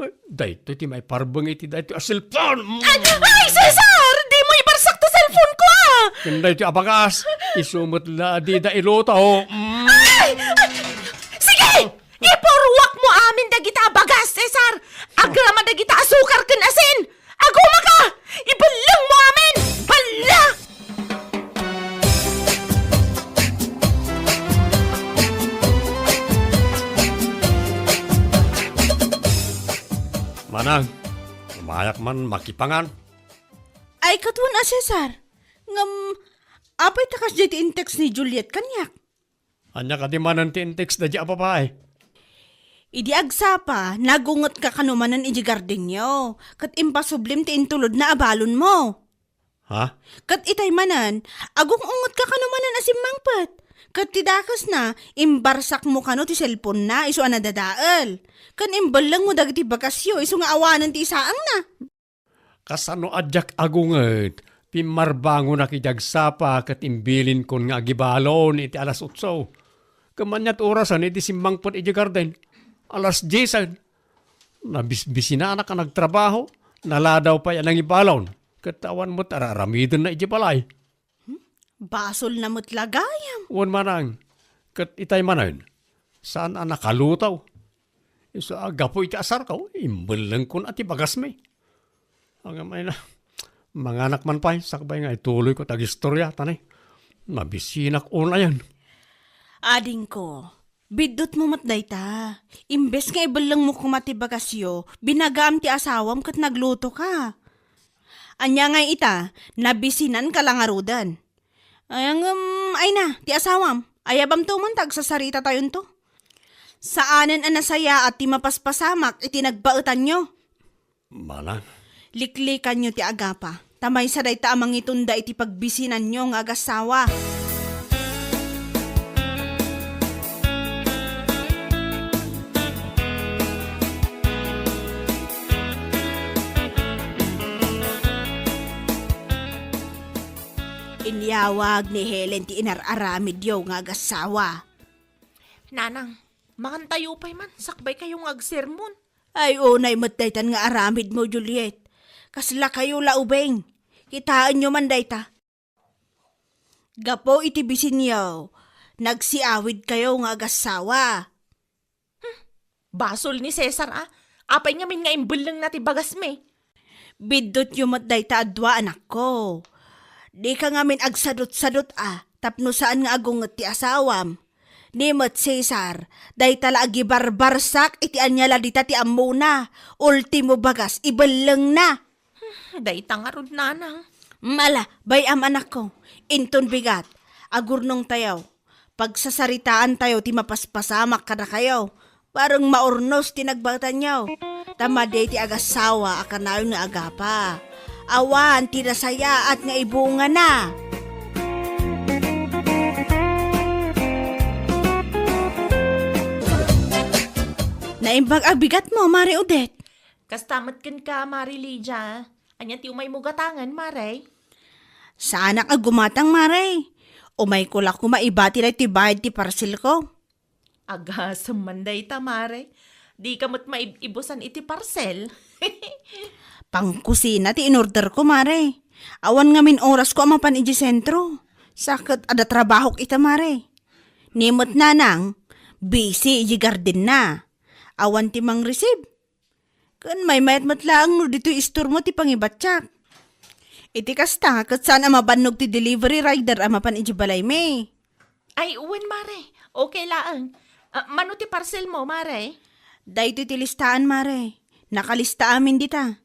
Eh, daytoy ti maiparbeng iti daytoy a cellphone. Mm. Ay, ay, Cesar! Dimo ibarsak ti cellphone ko, a! Ken daytoy a bagas, isu met la a dida iluto. Mm. Ay! Ay! Sige! Ipurruakmo amin dagita a bagas, Cesar! Agraman dagita a sukar ken asin! Agumaka! Ibellengmo amin! Balla! Manang, umayak man makipangan. Ay, kasta a, Cesar. Ngem, apay ta kasdiay ti in-text ni Juliet kaniak? Ania kadi manen ti in-text daydiay a babai? Idi agsapa, nagungetka kano manen idiay gardenyo, ket impasublim ti intulodna a balonmo. Ha? Ket itay manen, agung-ungetka kano manen a simmangpet. Ket ti dakesna, imbarsakmo kano ti cellphone-na isu a nadadael. Ken imbellengmo dagiti bagasyo isu nga awanen ti isaangna. Kasano a diak agunget, pimmarbangonak idi agsapa ket imbilinkon nga agibalon iti alas otso. Ngem ania ti orasen idi simmangpet idiay garden? Alas diesen. Nabisbisinanak a nagtrabaho, naladaw pay a nangibalon, ket awan met ar-aramidenna idiay balay. Hmm? Basolna met la gayam. Wen manang, ket itay manen, saan a nakaluto. Isu a gapu iti asarko, imbellengkon a ti bagasmi. Agam ay na, manganak man pay, sakbay nga ituloyko ti agistoria, ta ne, mabisinak unayen. Adingko, biddutmo met dayta. Imbes nga ibellengmo koma ti bagasyo, binagaam ti asawam ket naglutoka. Ania ngay ita, nabisinanka la ngaruden. Ay, ngem, ay na, ti asawam, ayabamto man ta agsasaritatayon to. Saanen a nasayaat ti mapaspasamak iti nagbaetanyo. Manang. Liklikanyo ti agapa, ta maysa dayta a mangitunda iti pagbisinanyo nga agassawa. Inyawag ni Helen ti inar-aramidyo nga agassawa. Nanang, mangantayo pay man, sakbay kayo nga agsermon. Ay, unay met daytan nga aramidmo, Juliet. Kasla kayo la ubing. Kitaenyo man dayta. Gapu iti bisinyo, nagsiawid kayo nga agassawa. Hmm, basol ni Cesar, a. Apay ngamin nga imbellengna ti bagasmi? Biddutyo met dayta a dua, anakko. Dika ngamin agsadut-sadut, a, tapno saan nga agunget ti asawam. Ni met Cesar, dayta la agibarbarsak iti ania la dita ti ammona, ultimo bagas, ibellengna. Hmm, dayta ngarud, nanang. Mala, bay-am, anakko. Inton bigat, agurnongtayo. Pagsasaritaantayo ti mapaspasamak kadakayo. Bareng maurnos ti nagbaetanyo. Ta madi ti agassawa a kanayon nga agapa. Awan ti nasayaat nga ibungana. Naimbag a bigatmo, Mare Odette. Kasta met kenka, Mare Lydia. Ania ti umaymo gatangen, Mare? Saanak a gumatang, Mare. Umayko la koma ibati daytoy bayad ti parcelko. Agasem man dayta, Mare. Dika met maib-ibusan iti parcel. Pangkusina ti inorderko, Mare. Awan ngamin orasko a mapan idiay sentro. Sa ket adda trabahok ita, Mare. Ni met nanang, busy idiay gardenna. Awan ti mangreceive. Ken maymayat met laeng no ditoy istormo ti pangibatiak. Iti kasta, ket saan a mabannog ti delivery rider a mapan idiay balaymi. Ay, wen, Mare. Okay laeng. Ah, mano ti parcelmo, Mare? Daytoy ti listaan, Mare. Nakalista amin dita.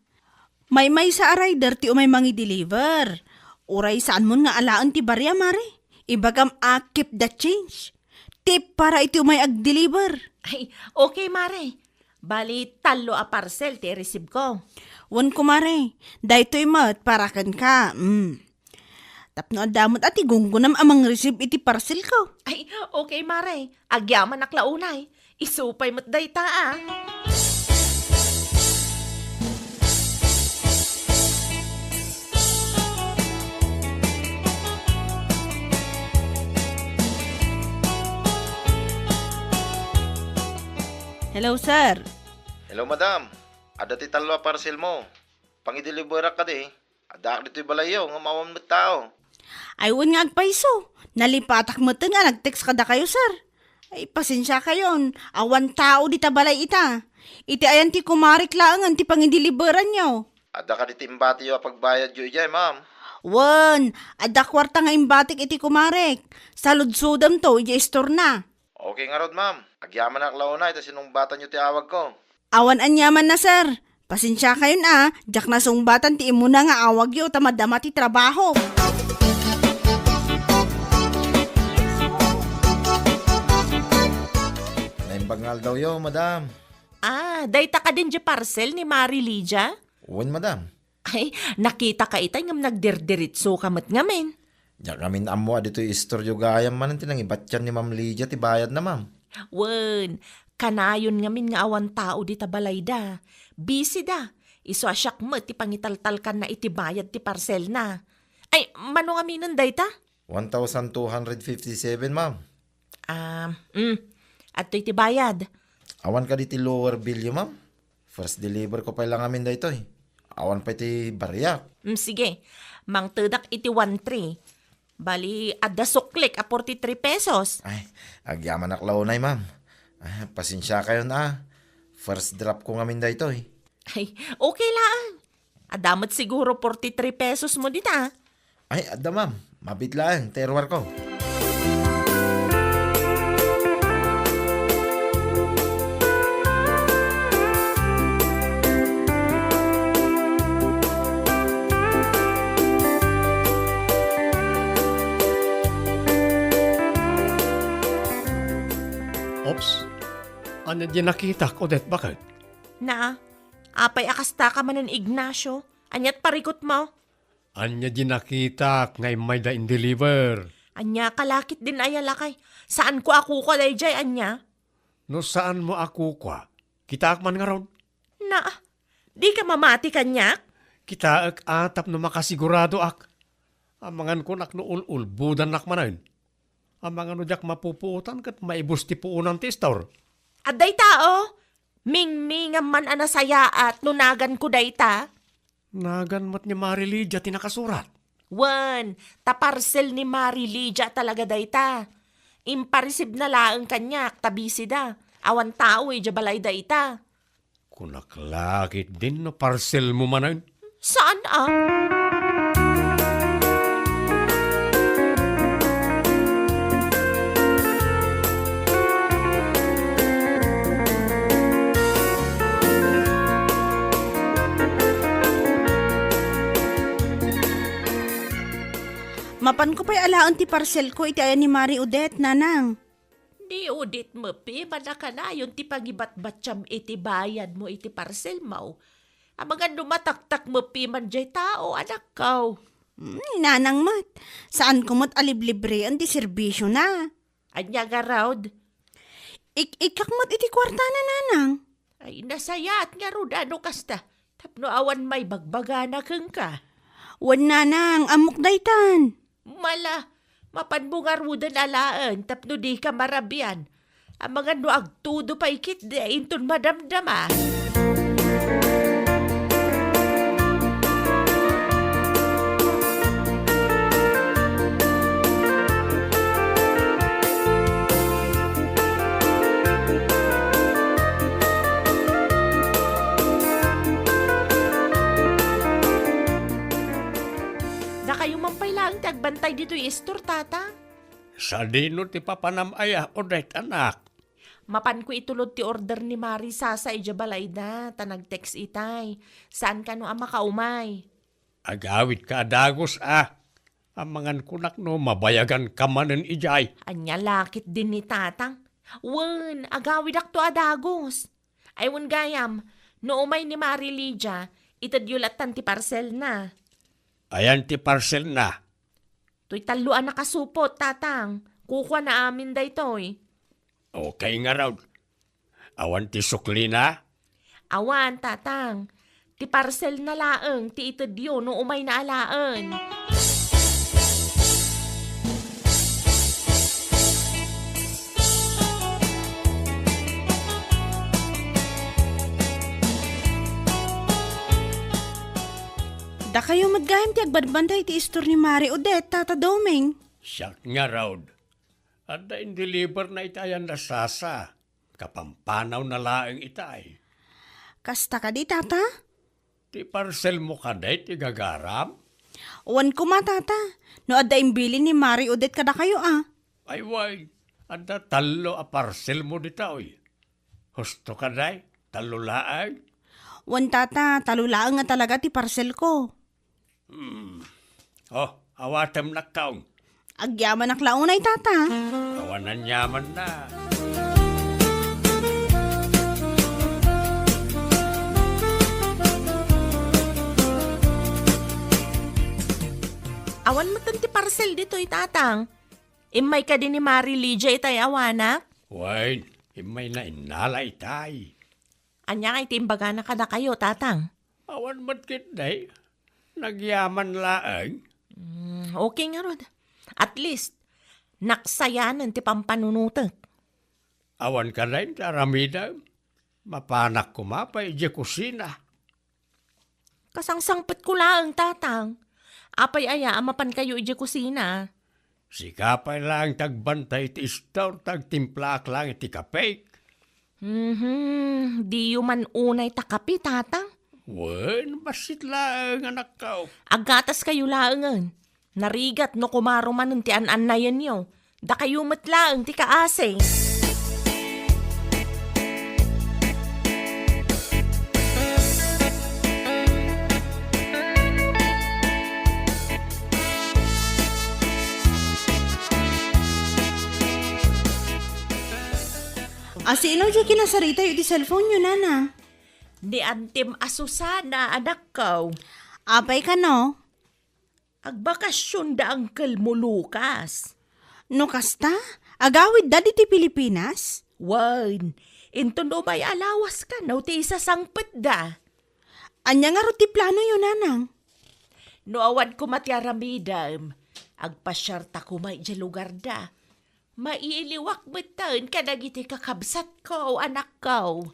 Maymaysa a rider ti umay mangideliver. Uray saanmon nga alaen ti baria, Mare. Ibagam a keep the change. Tip para iti umay agdeliver. Ay, okay, Mare. Bali, tallo a parcel ti ireceive ko. Wen, kumare, daytoy met para kenka. Mm. Tapno adda met a ti gunggonam a mangreceive iti parcel ko. Ay, okay, Mare. Agyamanak la unay. Isu pay met dayta, a. Hello, sir. Hello, madam. Adda ti tallo a parcelmo. Pangideliverak kadi. Addaak ditoy balayyo, ngem awan met tao. Ay, wen nga agpayso. Nalipatak metten nga nag-text kadakayo, sir. Ay, pasensiakayon. Awan tao dita balay ita. Iti ayan ti kumarek laengen ti pangideliveranyo. Adda kadi ti imbatiyo a pagbayadyo idiay, ma'am? Wen, adda kuarta nga imbatik iti kumarek. Saludsodemto idiay istorna. Okay ngarud, ma'am. Agyamanak la unay ta sinungbatanyo ti awagko. Awan aniamanna, sir. Pasensiakayon a, diak nasungbatan ti immuna nga awagyo ta madama ti trabaho. Naimbag nga aldawyo, madam. Ah, dayta kadin diay parcel ni Mari Lydia? Wen, madam. Ay, nakitaka itay ngem nagdirdiritsoka met ngamin. Diak ngamin ammo a ditoy istoryo gayam manen ti nangibatian ni Ma'am Lydia ti bayadna, ma'am. Wen, kanayon ngamin nga awan tao dita balayda. Busy da. Isu a siak met ti pangitaltalkanna iti bayad ti parcelna. Ay, mano ngaminen dayta? One thousand two hundred fifty-seven, ma'am. Ah, mm. Adtoy ti bayad. Awan kadi ti lower billyo, ma'am? First deliver ko pay la ngamin daytoy. Awan pay ti bariak. Mm, sige. Mangtedak iti one three. Bali, adda suklik a forty-three pesos. Ay, agyamanak la unay, ma'am. Ah, pasensiakayon a. First drop ko ngamin daytoy. Ay, okay lang. Adda met siguro forty-three pesos mo dita. Ay, adda, ma'am. Mabit laeng, teruar ko. Oops. Ania di nakitak, Odette, baket? Na, apay a kasta ka manen, Ignacio? Aniat parikut mo? Ania di nakitak nga immayda in-deliver? Ania ka lakit din aya lakay? Saan ko a kukua daydiay, ania? No saan mo a kukua, kitaak man ngarud. Na, di ka mamati kaniak? Kitaek a tapno makasiguradoak. Amangan kunak no ul-ulbodannak manen. Amangan no diak mapupuotan ket maibus ti puonan ti istor. Adda ita, o. Mingmingam man a nasayaat no naganko dayta. Nagan met ni Mari Lydia ti nakasurat. Wen, ta parcel ni Mari Lydia talaga dayta. Imparisibna laeng kaniak ta busy da. Awan tao idiay balayda ita. Kunak lakit din no parcel mo manen. Saan a? Mapanko pay alaen ti parcelko iti ayan ni Mari Odette, Nanang. Ni Odette met a kanayon ti pangibatbatiam iti bayadmo iti parcelmo. Amangan no mataktak met man diay tao, anakko. Hmm, ni Nanang met. Saanko met a liblibreen ti serbisiona. Ania ngarud? Ik-ikkak met iti kuartana, Nanang. Ay, nasayaat ngarud a no kasta. Tapno awan maibagbagana kenka. Wen, Nanang, ammok daytan. Mala, mapanmo ngaruden alaen tapno dika marabian. Amangan no agtudo pay ketdi inton madamdama. Dakayo man pay laeng ti agbantay ditoy istor, Tata. Sadino ti papanam aya, Odette, anak? Mapanko itulod ti order ni Mari Sasa idiay balayda, ta nag-text itay. Saan kano a makaumay? Agawidka a dagus a. Amangan kunak no mabayaganka manen idiay. Ania lakit din ni Tatang? Wen, agawidakto a dagus. Ay, wen gayam, no umay ni Mari Lydia, itedyo lattan ti parcelna. Ayan ti parcelna? Toy tallo a nakasupot, Tatang. Kukuana amin daytoy. Okay ngarud. Awan ti suklina? Awan, Tatang. Ti parcelna laeng ti itedyo no umayna alaen. Dakayo met gayam ti agbadbantay iti istor ni Mari Odette, Tata Doming. Siak ngarud. Adda in-deliver na iti ayan da Sasa. Kapampanawna laeng itay. Kasta kadi, Tata? Ti parcelmo kadi ti gagaram? Wen koma, Tata. No adda imbilin ni Mari Odette kadakayo a. Ay, wen. Adda tallo a parcelmo ditoy. Husto kadi? Tallo laeng? Wen, Tata, tallo laeng a talaga ti parcelko. Hmm. Oh, awatem nakkaon. Agyamanak la unay, Tata. Awan aniamanna. Awan metten ti parcel ditoy, Tatang. Immay kadi ni Mari Lydia itay awanak? Wen, immayna innala itay. Ania ngay ti imbagana kadakayo, Tatang? Awan met ketdi. Nagyaman laeng. Mm, okay ngarud. At least, naksayanen ti pampanunotek. Awan kadi ti aramidem. Mapanak koma pay idiay kusina. Kasangsangpetko laeng, Tatang. Apay aya a mapankayo idiay kusina? Sika pay laeng ti agbantay iti store ta agtimplaak laeng iti kapek. Mhm, diyo man unay ta kape, Tata? Wen, bassit laeng, anakko. Aggataskayo laengen. Narigat no kumaro manen ti an-annayenyo. Dakayo met laeng ti kaasi. Asino diay kinasaritayo iti cellphone-yo, Nanang? Ni Antim a Susana, anakko. Apay kano? Agbakasyon da uncle mo, Lucas. No kasta, agawidda ditoy Pilipinas? Wen, inton umay a lawas kano ti isasangpetda. Ania ngarud ti planoyo, Nanang? No awan koma ti aramidem, agpasiarta koma idiay lugarda. Mailiwak metten kadagiti kakabsatko, anakko.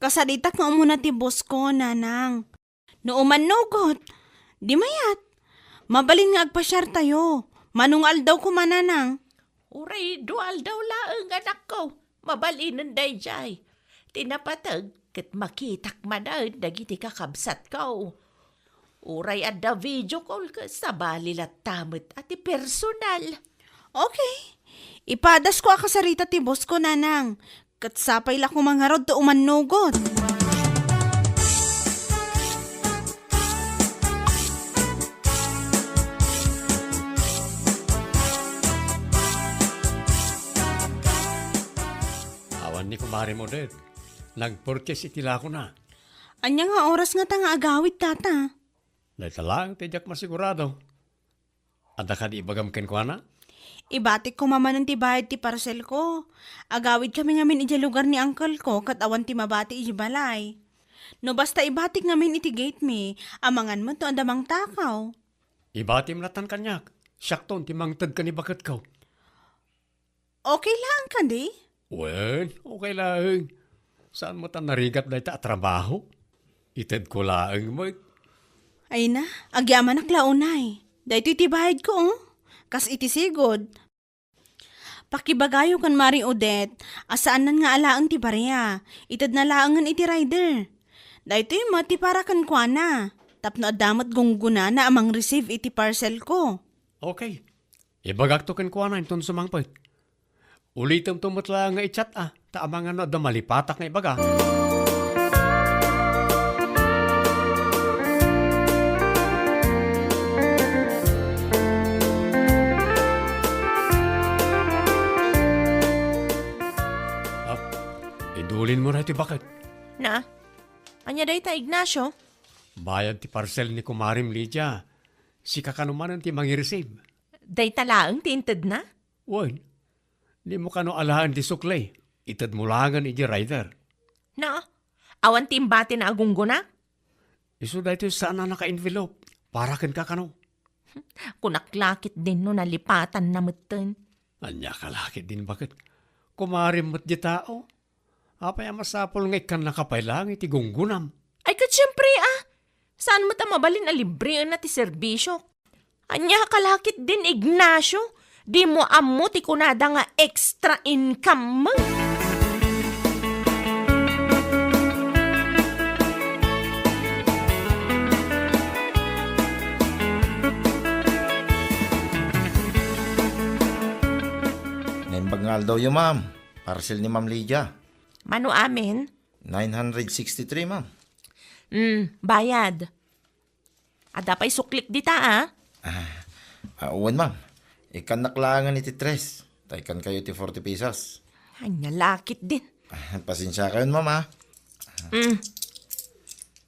Kasaritak nga umuna ti boss ko, Nanang. No umannugot, di mayat. Mabalin nga agpasiartayo. Mano nga aldaw koma, Nanang? Uray dua aldaw laeng, anakko. Mabalinen daydiay. Ti napateg, ket makitak manen dagiti kakabsatko. Uray adda video call ket sabali latta met a ti personal. Okay. Ipadasko a kasarita ti boss ko, Nanang. Ket sapay la koma ngarud ta umannugot. Awan ni Kumare Modet. Nagpurchase iti lakona. Ania nga oras ngata nga agawid, Tata? Dayta laeng ti diak masigurado. Adda kadi ibagam kenkuana? Ibatik koma manen ti bayad ti parcel ko. Agawid kami ngamin idiay lugar ni uncle ko ket awan ti mabati idiay balay. No basta ibatik ngamin iti gate mi, amangan met no adda mangtakaw. Ibatim latan kaniak. Siakton ti mangted ken ni baketko. Okay laeng kadi? Wen, okay laeng. Saan met a narigat dayta a trabaho? Itedko laeng met. Ay na, agyamanak la unay. Daytoy ti bayadko, oh. Kas iti sigud. Pakibagayo ken Mari Odette a saannan nga alaen ti barea. Itedna laengen iti rider. Daytoy met ti para kenkuana. Tapno adda met gunggonana a mangreceive iti parcel ko. Okay. Ibagakto kenkuana inton sumangpet. Ulitemto met laeng nga i-chat a, ta amangan no adda malipatak nga ibaga. Ah, idulinmo daytoy baket. Na, ania dayta, Ignacio? Bayad ti parcel ni kumarem Lydia. Sika kano manen ti mangi-receive. Dayta laeng ti intedna? Wen, dimo kano alaen ti sukli. Itedmo laengen idiay rider. Na, awan ti imbatina a gunggona? Isu daytoy saan a naka-envelope. Para kenka kano. Kunak la ketdin no nalipatanna metten. Ania ka la ketdin baket? Kumarem met diay tao. Apay a masapul nga ikkannaka pay laeng iti gunggonam? Ay, ket siempre, a. Saan met a mabalin a libreenna ti serbisiok? Ania ka la ketdin, Ignacio? Dimo ammo ti kunada nga extra income mo? Naimbag nga aldawyo, ma'am. Parcel ni Ma'am Lydia. Mano amin? Nine hundred sixty-three, ma'am. Mm, bayad. Adda pay suklik dita, a? Ah, ah, wen, ma'am. Ikkannak laengen iti tres. Ta ikkankayo ti forty pesos. Ania la ketdin. Ah, pasensiakayon, ma'am, a. Mm.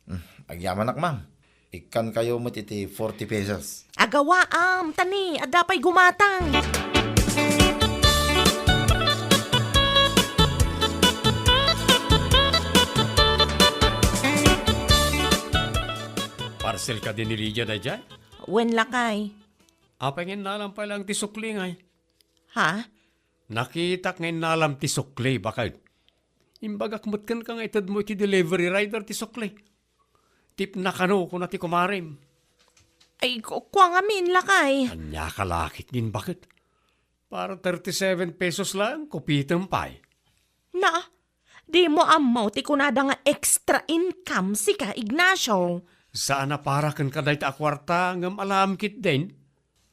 Mm, agyamanak, ma'am. Ikkankayo met iti forty pesos. Agawaam, ta ni, adda pay gumatang. Parcel kadi ni Lydia daydiay? Wen, lakay. Apay nga innalam pay laeng ti sukli, ngay? Ha? Nakitak nga innalam ti sukli, baket. Imbagak met kenka nga itedmo iti delivery rider ti sukli. Tipna kano, kuna ti kumarem. Ay, ku-, kua ngamin, lakay. Ania ka la ketdin baket? Para thirty-seven pesos lang, kupitem pay. Na, dimo ammo ti kunada nga extra income sika, Ignacio. Saan a para kenka dayta a kuarta, ngem alaem ketdin.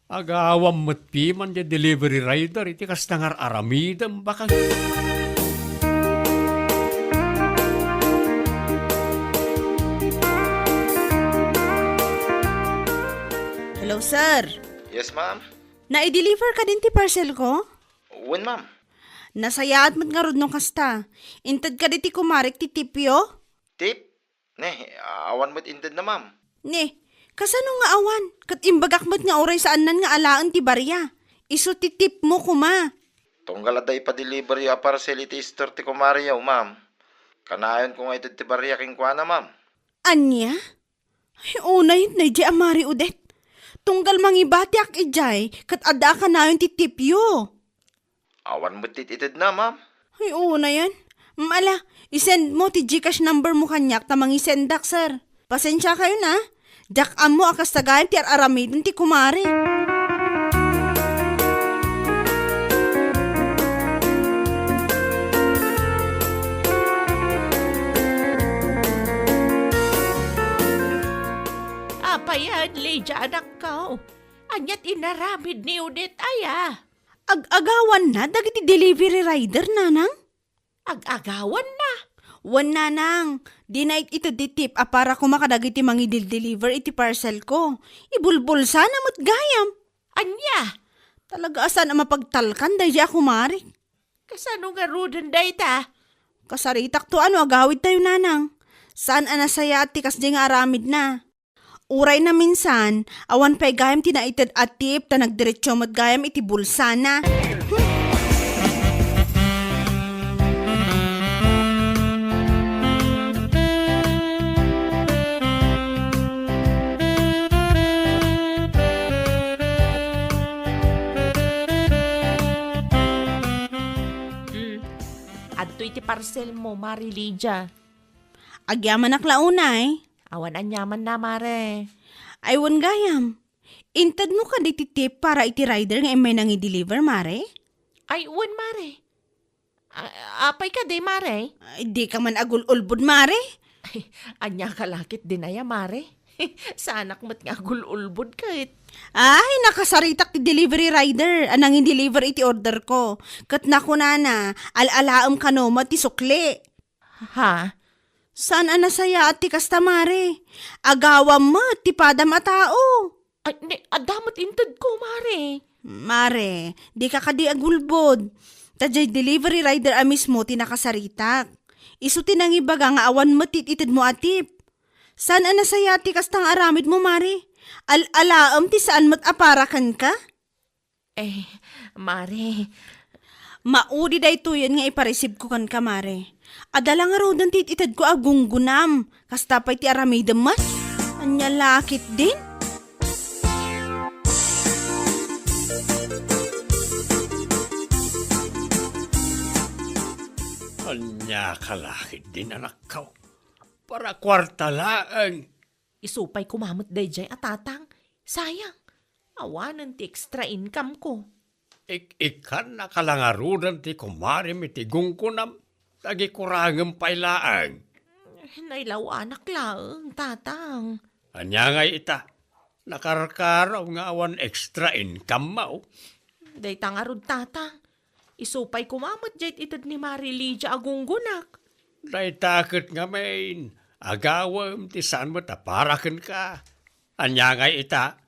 Agawam met piman diay delivery rider iti kasta nga ar-aramidem, baket. Hello, sir. Yes, ma'am. Nai-deliver kadin ti parcel ko? Wen, ma'am. Nasayaat met ngarud no kasta. Inted kadi ti kumarek ti tipyo? Tip? Ne, awan met intedna, ma'am. Ne, kasano nga awan? Ket imbagak met nga uray saannan nga alaen ti baria. Isu ti tipmo koma. Tunggal adda ipa-deliver yo a parcel iti store ti kumareyo, ma'am. Kanayon ko nga ited ti baria kenkuana, ma'am. Ania? Ay, unay, nay di a Mari Odette. Tunggal mangibatiak idiay, ket adda a kanayon ti tipyo. Awan met ti itedna, ma'am. Ay, unayen. Mala, isend mo ti GCash number mo kaniak ta mangisendak, sir. Pasensia kayo na. Diak ammo a kasta gayam ti ar-aramiden ti kumare. Apayen, Lydia, anakko. Ania ti inaramid ni Odette aya? Ag-agawanna dagiti delivery rider, nanang? Ag-agawanna? Wen, nanang, dina it-, ited ti tip a para koma kadagiti mangidil-deliver iti parcel ko. Ibulbulsana met gayam. Ania? Talaga a saan a mapagtalkan daydi a kumarik. Kasano ngaruden dayta? Kasaritak to ano agawid tayo, nanang. Saan a nasayaat ti kasdi nga aramidna. Uray naminsan, awan pay gayam ti naited a tip ta nagdiretso met gayam iti bulsana. Hmm. Adtoy ti parcel mo, Mari Lydia. Agyamanak la unay. Awan aniamanna, Mare. Ay, wen gayam. Intedmo kadi ti tip para iti rider nga immay nangi-deliver, Mare? Ay, wen, Mare. A-, apay kadi, Mare? Ay, di ka man agul-ulbod, Mare? Ay, ania ka lakit din aya, Mare? Saanak met nga agul-ulbod ket. Ay, nakasaritak ti delivery rider a nangi-deliver iti order ko. Ket nakunana, al-alaem kano met ti sukli. Ha? Saan a nasayaat ti kasta, Mare? Agawam met ti padam a tao. Ay, ne, adda met intedko, Mare. Mare, di ka kadi agulbod. Ta diay delivery rider a mismo ti nakasaritak. Isu ti nangibaga nga awan met ti itedmo a tip. Saan a nasayaat ti kasta nga aramidmo, Mare? Al-alaem ti saan met a para kenka? Eh, Mare. Maudi daytoyen nga ipareceive ko kenka, Mare. Adda la ngaruden ti it-itedko a gunggunam. Kasta pay ti aramidem met. Ania lakit din? Ania ka lakit din, anakko? Para kuarta laeng. Isu pay koma met daydiay a tatang. Sayang. Awanen ti extra income ko. Ik-ikkannaka la ngaruden ti kumarem iti gunggonam, ta agikurangem pay laeng. Nailawanak laeng, tatang. Ania ngay ita? Nakarkaraw nga awan extra income mo. Dayta ngarud, tatang. Isu pay koma met diay ited ni Mari Lydia a gunggonak. Dayta ket ngamin, agawem ti saan met a para kenka. Ania ngay ita?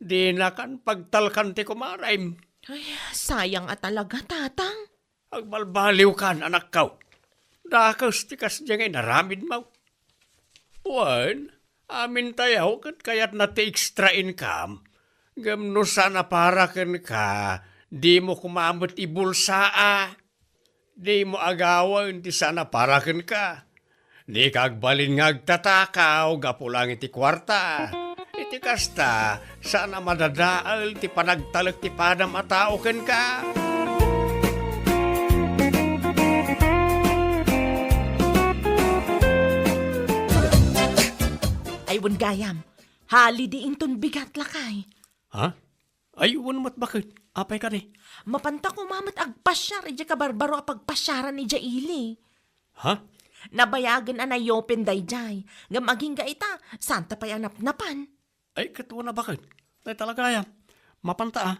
Dinakan pagtalkan ti kumarem. Ay, sayang a talaga, tatang. Agbalbaliwkan, anakko. Dakes ti kasdiay nga inaramidmo. Wen, amintayo ket kayatna ti extra income. Ngem no saan a para kenka, dimo koma met ibulsaa. Dimo agawen ti saan a para kenka. Dika agbalin nga agtatakaw gapu laeng iti kuarta. Iti kasta, saan a madadael ti panagtalek ti padam a tao kenka. Ay, wen gayam. Hali di inton bigat, lakay. Ha? Ay, wen met baket. Apay kadi? Mapanta koma met agpasiar idiay kabarbaro a pagpasiaran ni Jaili. Ha? Nabayagen a nayopen daydiay. Ngem agingga ita, saanta pay a napnapan. Ay, ket wen a baket. Dayta la gayam. Mapanta a.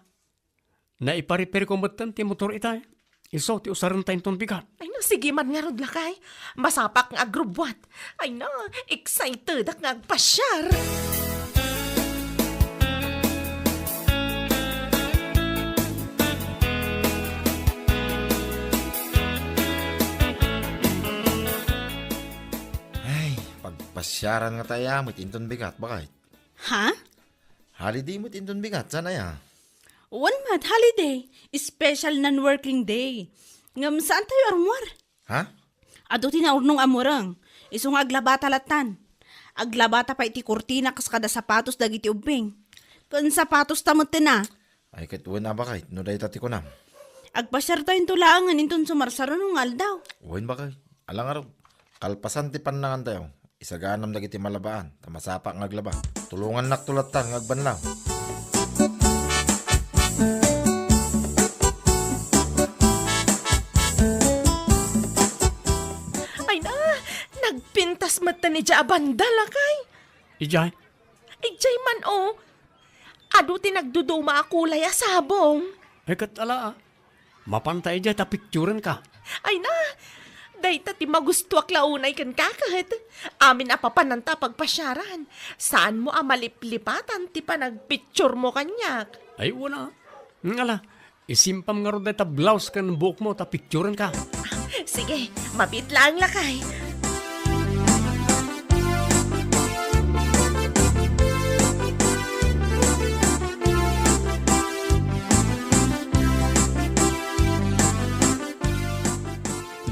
Naiparipirko metten ti motor itay. Isu ti usarenta inton bigat. Ay, no, sige man ngarud, lakay. Masapak nga agrubbuat. Ay, no, excitedak nga agpasiar. Ay, pagpasiaran nga tayo, met inton bigat, bakit? Ha? Holiday met inton bigat, saan aya? Wen met, holiday. Special non-working day. Ngem saan tayo armuar? Ha? Adu ti naurnong a mureng. Isu nga aglabata lattan. Aglabata pay ti kurtina kas kada sapatos dagiti ubbing. Ken sapatos ta metten a. Ay, ket wen a bakit, no dayta ti kunam. Agpasiar tayo into laengen inton sumarsaruno nga aldaw. Wen bakit. Ala ngarud, kalpasan ti pannangan tayo. Isaganam dagiti malabaan, ta masapak nga aglaba. Tulongannakto lattan nga agbanlaw. Ay na, nagpintas met ta ni Dia a banda, lakay. Ijay? Ijay man, oh. Adu ti nagduduma a kulay a sabong. Ay, ket ala, ah. Mapanta idiay ta picturenka. Ay na, dayta ti magustuak la unay kenka ket. Amin a papananta a pagpasiaran. Saanmo a maliplipatan ti panagpicturemo kaniak. Ay, wen a. Ngala, isimpam ngarud dayta blouse ken buokmo ta picturenka. Sige, mabiit laeng lakay.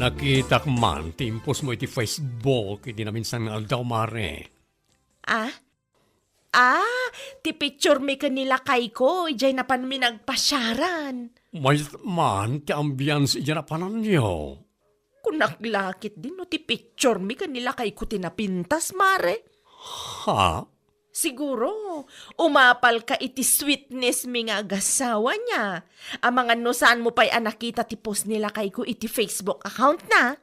Nakitak man ti impostmo iti Facebook idi naminsan nga aldaw, Mare. Ah? Ah, ti picturemi ken ni lakayko, idiay napanmi nagpasiaran. Mayat man ti ambiance idiay napananyo. Kunak la ketdi no ti picturemi ken ni lakayko ti napintas, Mare. Ha? Siguro, umapalka iti sweetnessmi nga agasawa niya. Amangan no saanmo pay a nakita ti post ni lakayko iti Facebook account na.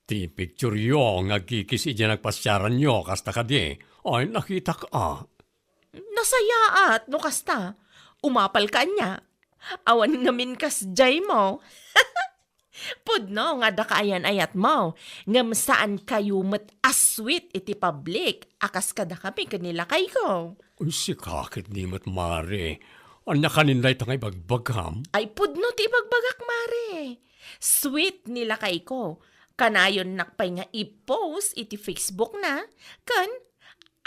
Ti pictureyo nga agkikis idiay nagpasiaranyo, kasta kadi? Ay, nakitak a. Nasayaat no kasta. Umapalka ania? Awan ngamin kasdiaymo. Pudno nga adda kaayan-ayatmo, ngem saankayo met a sweet iti public a kas kadakami ken ni lakayko. Uy, sika ketdi met, Mare. Ania kanin dayta nga ibagbagam? Ay, pudno ti ibagbagak, Mare. Sweet ni lakayko. Kanayonnak pay nga i-post iti Facebook na, ken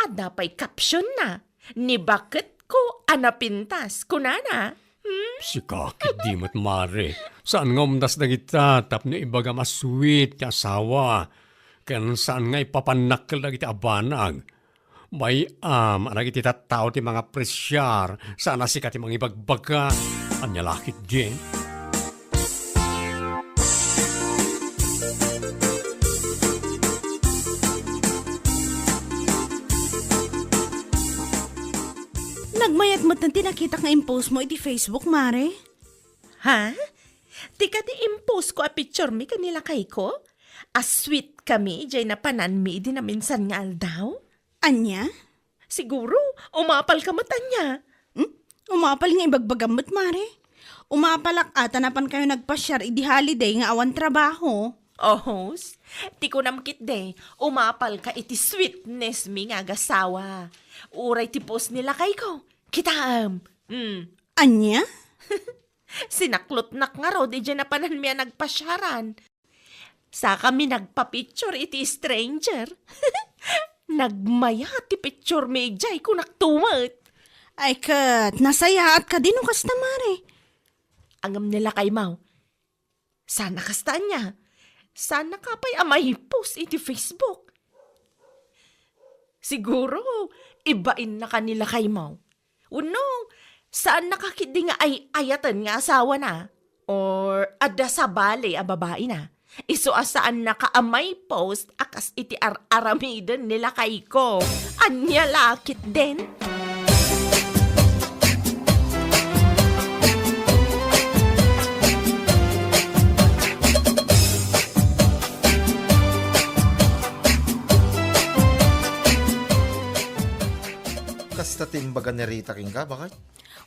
adda pay caption na, "Ni baketko a napintas," kunana. Hmm? Sika ketdi met, Mare. Saan nga umdas dagita tapno ibagam a sweet ti asawa, ken saan nga ipapannak dagiti abanag. Bay-am a dagiti tattao ti mangapresiar, saan a sika ti mangibagbaga. Ania la ketdi? Nagmayat met ti nakitak nga impostmo iti Facebook, Mare. Ha? Ti kadi impostko a picturemi ken ni lakayko? A sweet kami, idiay napananmi idi naminsan nga aldaw? Ania? Siguro, umapalka met ania? Hmm? Umapal nga ibagbagam met, Mare. Umapalak a ta napankayo nagpasiar idi holiday nga awan trabaho. Ohos, ti kunam ketdi, umapalka iti sweetnessmi nga agasawa. Uray ti post ni lakayko. Kitaem. Hmm. Ania? Sinaklotnak ngarud idiay napananmi a nagpasiaran. Sakami nagpa-picture iti stranger. Nagmayat ti picturemi idiay, kunak tumet. Ay ket, nasayaat kadi no kasta, Mare? Ngem ni lakaymo, saan a kasta ania? Saannaka pay a mai-post iti Facebook? Siguro, ibainnaka ni lakaymo. Wenno, saannaka ketdi nga ay-ayaten nga asawana? Or adda sabali a babaina? Isu a saannaka a mai-post a kas iti ar-aramiden ni lakayko. Ania la ketdin? Ta ti imbaga ni Rita kenka, baket?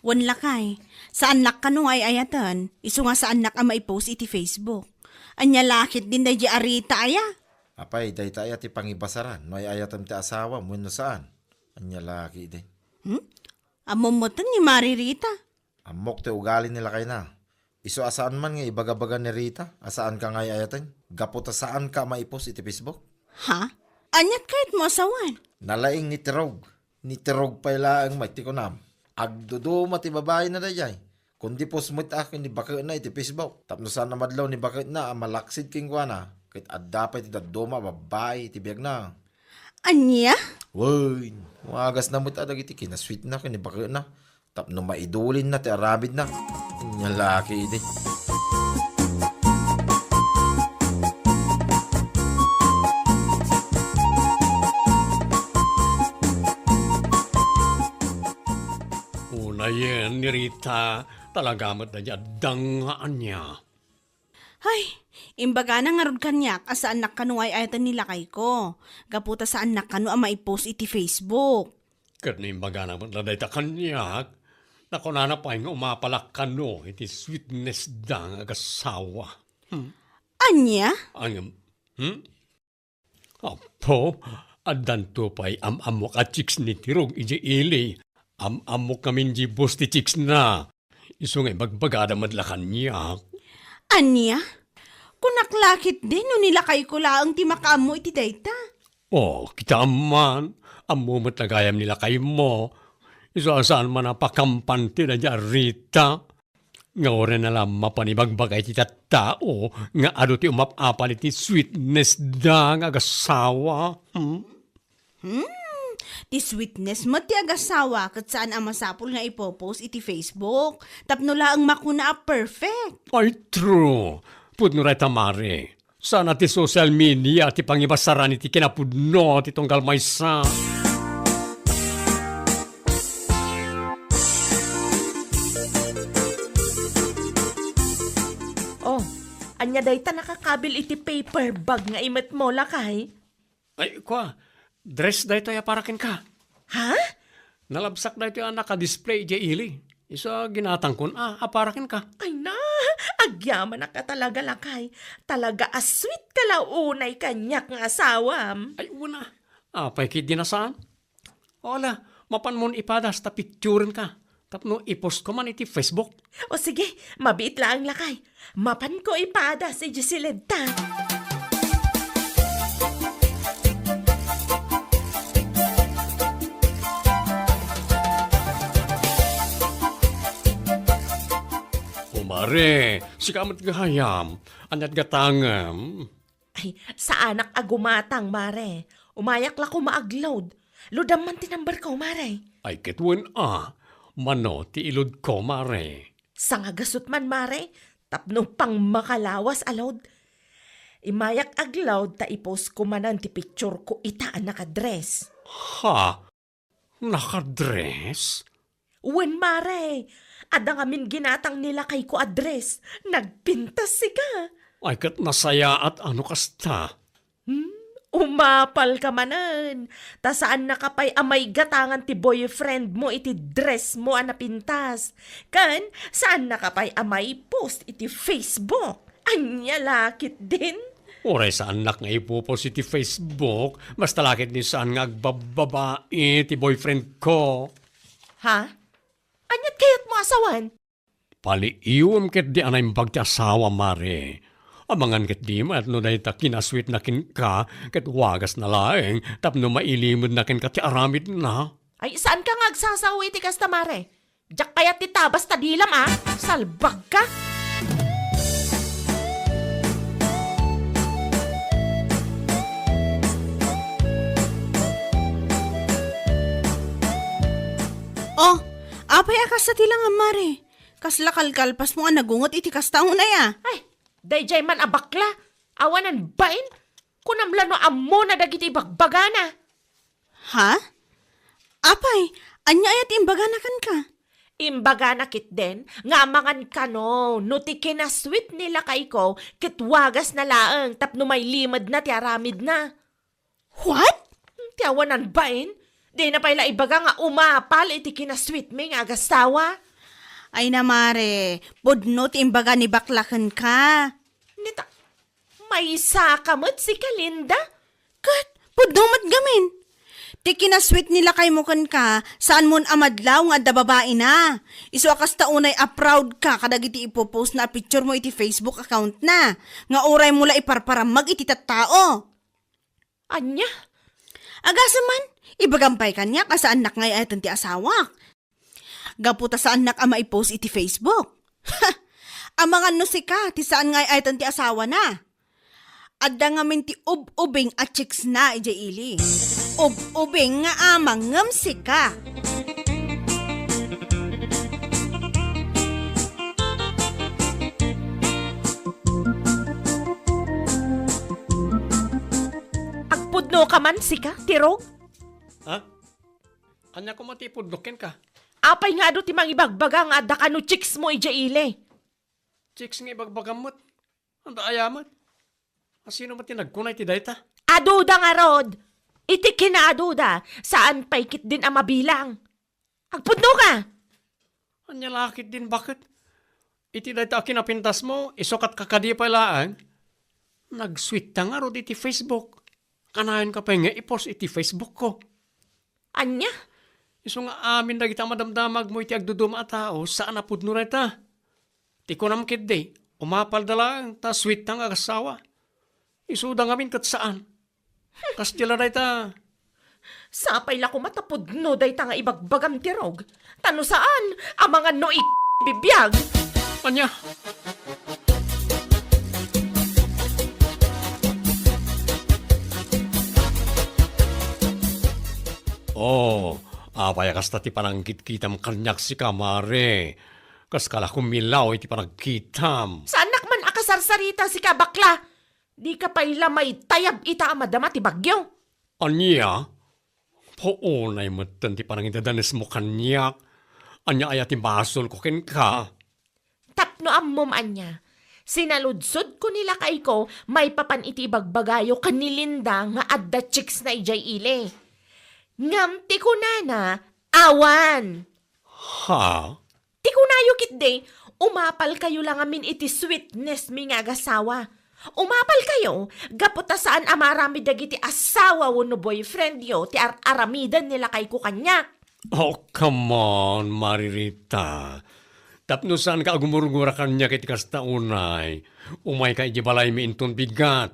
Wen lakay, saannak kano nga ay-ayaten, isu nga saannak a maipost iti Facebook. Ania la ketdin daydi a Rita aya? Apay, dayta aya ti pangibasaran, no ay-ayatem ti asawam wenno saan? Ania la ketdin? Hmm? Ammom metten ni Mare Rita. Ammok ti ugali ni lakayna. Isu a saan man nga ibagabaga ni Rita a saanka nga ay-ayaten gapu ta saanka a maipost iti Facebook. Ha? Aniat kayatmo a sawen? Nalaing ni Tirog. Ni Tirog pay laeng met ti kunam. Agduduma ti babaina daydiay. Kundi post met a ken ni baketna iti Facebook. Tapno saan a madlaw ni baketna a malaksid kenkuana, ket adda pay ti dadduma a babbai iti biagna. Ania? Wen, wagasna met a dagiti kinasweetna ken ni baketna. Tapno maidulinna ti aramidna. Ania la ketdi. Unayen ni Rita, talaga met daydi adda nga ania. Hay, imbagana ngarud kaniak a saannak kano nga ay-ayaten ni lakayko, gapu ta saannak kano a maipost iti Facebook. Ket no imbagana met la dayta kaniak, nakunana pay nga umapalak kano iti sweetness da nga agasawa. Hmm? Ania? Ang, hmm? Apo, addanto pay am-ammok a chicks ni Tirog idiay ili. Am-ammok ngamin di boss ti chicks na. Isu nga ibagbagada met la kaniak. Ania? Kunak la ketdi no ni lakayko laeng ti makaammo iti dayta. Oh, kitaem man, ammo met la gayam ni lakaymo. Isu a saan man a pakampanti daydi a Rita. Nga uray na la mapan ibagbaga iti tattao nga adu ti umap-apal iti sweetness da nga agasawa. Hmm? Hmm, ti sweetness met ti agasawa ket saan a masapul nga ipopost iti Facebook tapno laeng makuna a perfect. Ay, true. Pudno dayta, Mare. Sana ti social media ti pangibasaran iti kinapudno ti tunggal maysa. Oh, ania dayta nakakabil iti paper bag nga imetmo, lakay? Ay, kua, dress daytoy a para kenka. Ha? Nalabsak daytoy a naka-display idiay ili. Isu a ginatangkon a, a para kenka. Ay na, agyamanak a talaga, lakay. Talaga a sweet ka la unay kaniak nga asawam. Ay, una. Apay ketdi a saan? Ala, mapanmon ipadas ta picturenka. Tapno i-post ko man iti Facebook. O sige, mabiit laeng, lakay. Mapanko ipadas idiay siled ta. O Mare, sika met gayam. Aniat gatangem? Ay, saanak a gumatang, Mare. Umayak la koma ag-load. Loadam man ti number ko, Mare. Ay, ket wen a. Mano ti i-load ko, Mare? Sangagasut man, Mare. Tapno pangmakalawas a load. Imayak ag-load ta i-post ko manen ti picture ko ita a nakadress. Ha? Nakadress? Wen, Mare. Adda ngamin ginatang ni lakayko a dress. Nagpintas sika. Ay, ket nasayaat a no kasta. Hmm? Umapal ka manen. Ta saannaka pay a maigatangan ti boyfriend mo iti dress mo a napintas. Ken saannaka pay a mai-post iti Facebook. Ania la ketdin? Uray saannak nga ipopost iti Facebook, basta la ketdi saan nga agbabbabai ti boyfriend ko. Ha? Aniat kayatmo a sawen? Paliiwem ketdi a naimbag ti asawam, Mare. Amangan ketdi met no dayta kinasweetna kenka ket wagasna laeng tapno mailimedna kenka ti aramidna. Ay, saanka nga agsasaw iti kasta, Mare? Diak kayat ti tabas ta dilam, a? Salbagka! Oh, apay a kasta ti langam, Mare? Kasla kalkalpasmo a nagungot iti kasta unay, a? Ay, daydiay man a bakla. Awanan bain. Kunam la no ammona dagiti ibagbagana. Ha? Apay, ania aya ti imbagana kenka? Imbagana ketdin nga amangan kano no ti kinasweet ni lakayko ket wagasna laeng tapno mailimedna ti aramidna. What? Ti awanan bain? Dina pay la ibaga nga umapal iti kinasweet mi nga agasawa. Ay na, mare, pudno ti imbaga ni bakla kenka. Nita, maysa ka met sika, Linda? Ket, pudno met gamin. Ti kinasweet ni lakaymo kenka, saanmon a madlaw nga adda babaina. Isu a kasta unay a proud ka kadagiti ipopost na a picture mo iti Facebook account na, nga uray mo la iparparammag iti tattao. Ania? Agasem man, ibagam pay kaniak a saannak nga ay-ayaten ti asawak. Gapu ta saannak a maipost iti Facebook. Amangan no sika ti saan nga ay-ayaten ti asawana. Adda ngamin ti ub-ubing a chicks na idiay ili. Ub-ubing nga amang ngem sika. Agpudno ka man, sika, Tirog? Ha? Ania koma ti ipudno kenka? Apay nga adu ti mangibagbaga nga adda kano chicks mo idiay ili? Chicks nga ibagbagam met? Anda aya met? Asino met ti nagkuna iti dayta? Aduda ngarud! Iti kinaaduda, saan pay ketdin a mabilang. Agpudno ka! Ania la ketdin baket? Iti dayta a kinapintas mo, isu ket kakadi pay laeng. Nagsweet ta ngarud iti Facebook. Kanayon ka pay nga i-post iti Facebook ko. Ania? Isu nga amin dagita madamdamag mo iti agduduma a tao, saan a pudno dayta. Ti kunam ketdi, umapalda laeng ta sweet ta nga agasawa. Isuda ngamin ket saan. Kasdi la dayta. Sapay la koma ta pudno dayta nga ibagbagam, Tirog. Ta no saan, amangan no i-, bibiag. Ania? Oh, apay a kasta ti panangkitkitam kaniak sika, mare? Kaska la kumilaw iti panagkitam. Saannak man a kasarsarita sika, bakla. Dika pay la maitayab ita a madama ti bagyo. Ania? Puonay metten ti panangidadanesmo kaniak. Ania aya ti basolko kenka? Tapno ammom ania, sinaludsodko ni lakayko maipapan iti ibagbagayo ken ni Linda nga adda chicks na idiay ili. Ngem ti kunana, awan. Ha? Ti kunayo ketdi, umapalkayo la ngamin iti sweetness mi nga agasawa. Umapalkayo, gapu ta saan a maaramid dagiti asawa wenno boyfriendyo ti ar-aramiden ni lakayko kaniak. Oh, come on, Maririta. Tapno saanka a gumurgura kaniak iti kasta unay, umayka idiay balaymi inton bigat.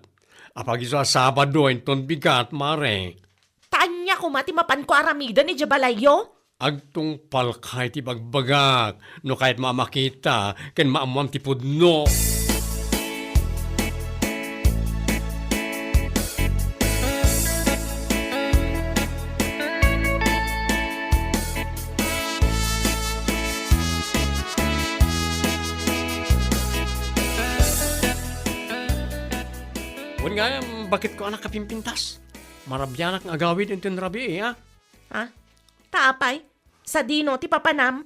Apagiso a Sabado inton bigat, mare. Ta ania koma ti mapanko aramiden idiay balayyo? Agtungpalka iti bagbagak no kayatmo a makita ken maammoam ti pudno. Wen gayam, baketko a nakapimpintas? Marabianak nga agawid inton rabii, a? Ha? Ta apay? Sadino ti papanam?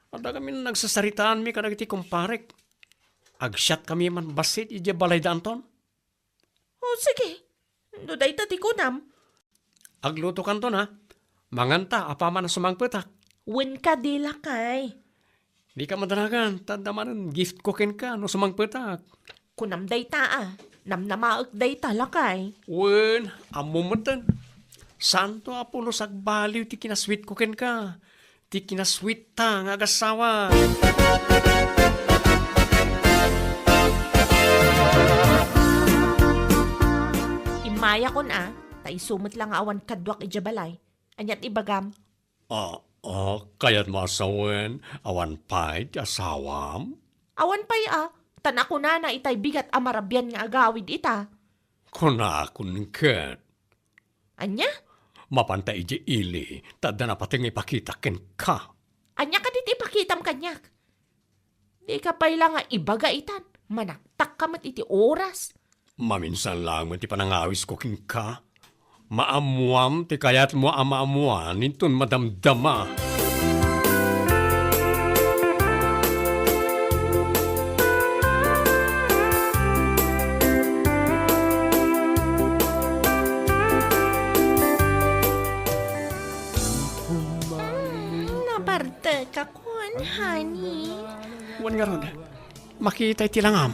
Adda kami nagsasaritaanmi kadagiti kumparek. Agsiatkami man bassit idiay balayda Anton. O, sige. No dayta ti kunam. Aglutokanton, a? Manganta apaman a sumangpetak. Wen kadi, lakay. Dika madanagan, ta adda manen giftko kenka no sumangpetak. Kunam dayta, a. Namnamaek dayta, lakay. Wen, ammom metten. Saanto a pulos agbaliw ti kinasweetko kenka. Ti kinasweetta nga agasawa. Immayakon, a, ta isu met la nga awan kaduak idiay balay. Ania ti ibagam? Ah, ah, kayatmo a sawen, awan pay ti asawam? Awan pay, a, ta nakunana itay bigat a marabian nga agawid ita. Kunakon ket. Ania? Mapanta idiay ili, ta adda napateg nga ipakita kenka. Ania kadi ti ipakitam kaniak? Dika pay la nga ibaga itan, manaktakka met iti oras. Maminsan laeng met ti panangawisko kenka. Maammoam ti kayatmo a maammoan inton madamdama. Arte ka kon, honey. Wen ngarud, makita iti langam.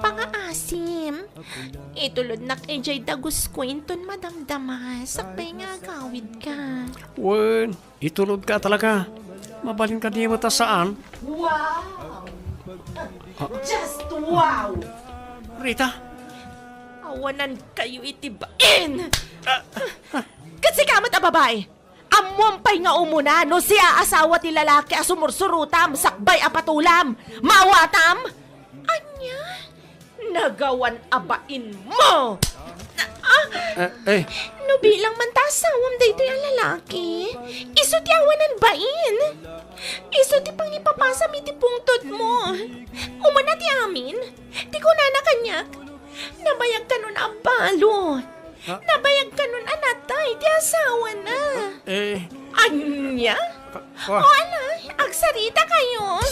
Pangaasim, itulodnak idiay dagusko inton madamdama, sakbay nga agawidka. Wen, itulodka talaga. Mabalin kadi met a saan? Wow! Ah. Just wow! Rita? Awanankayo iti bain! Ah, ah. Ket sika met a babai, ammom pay nga umuna no siak a asawa ti lalaki a sumursurotam sakbay a patulam, maawatam? Ania? Nagawan a bainmo! Ah! Eh, eh. No bilang man ta asawam daytoy a lalaki, isu ti awanan bain. Isu ti pangipapasam iti pungtodmo. Umuna ti amin, ti kunana kaniak, nabayag kanon a balo. Ha? Nabayag kanon a natay ti asawana. Eh. Ania? Ka-, ka- O, ala, agsarita kayo.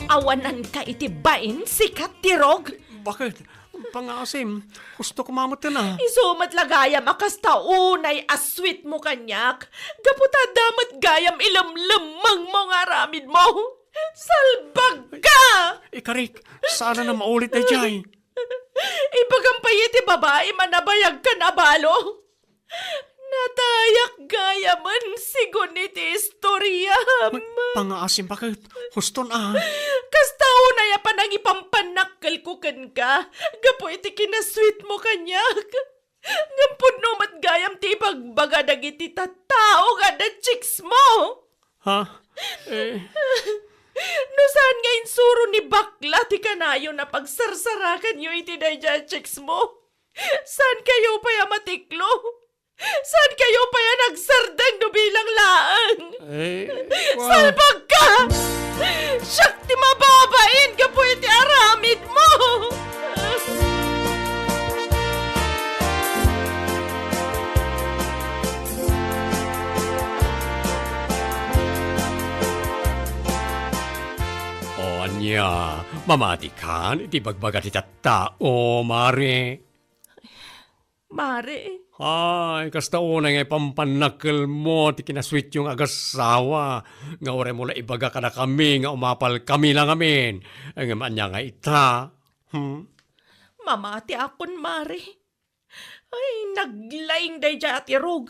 Awananka iti bain, sika, Tirog? Bakit? Pangaasim, husto koma metten a. Isu met la gayam a kasta unay a sweet mo kaniak, gapu ta adda met gayam ilemlemmengmo nga aramidmo. Salbag ka! Ikarik, saan a maulit daydiay. Ibagam pay iti babaim a nabayagkan a balo. Natayak gayamen, sigun iti istoriam. Pangaasim, bakit? Huston a. Kasta unay a panangipampannakkelko kenka, gapu iti kinasweetmo kaniak. Ngem pudno met gayam ti ibagbaga dagiti tattao nga adda chicks mo. Ha? Eh. No saan nga insuro ni bakla ti kanayon a pagsarsarakanyo iti daydiay a chicks mo, saan kayo pay a matiklo? Saan kayo pay a nagsardeng no bilang laeng? Eh, wa- Salbag ka! Siak ti mababain gapu iti aramidmo! O ania, mamatikan iti bagbaga ti tattao, Mare? Mare. Ay, kasta unay nga ipampannakkelmo ti kinasweetyo nga agassawa, nga uray mo la ibaga kadakami nga umapalkami la ngamin. Ngem ania nga ita? Hmm? Mamatiakon, Mare. Ay, naglaing daydiay a Tirog.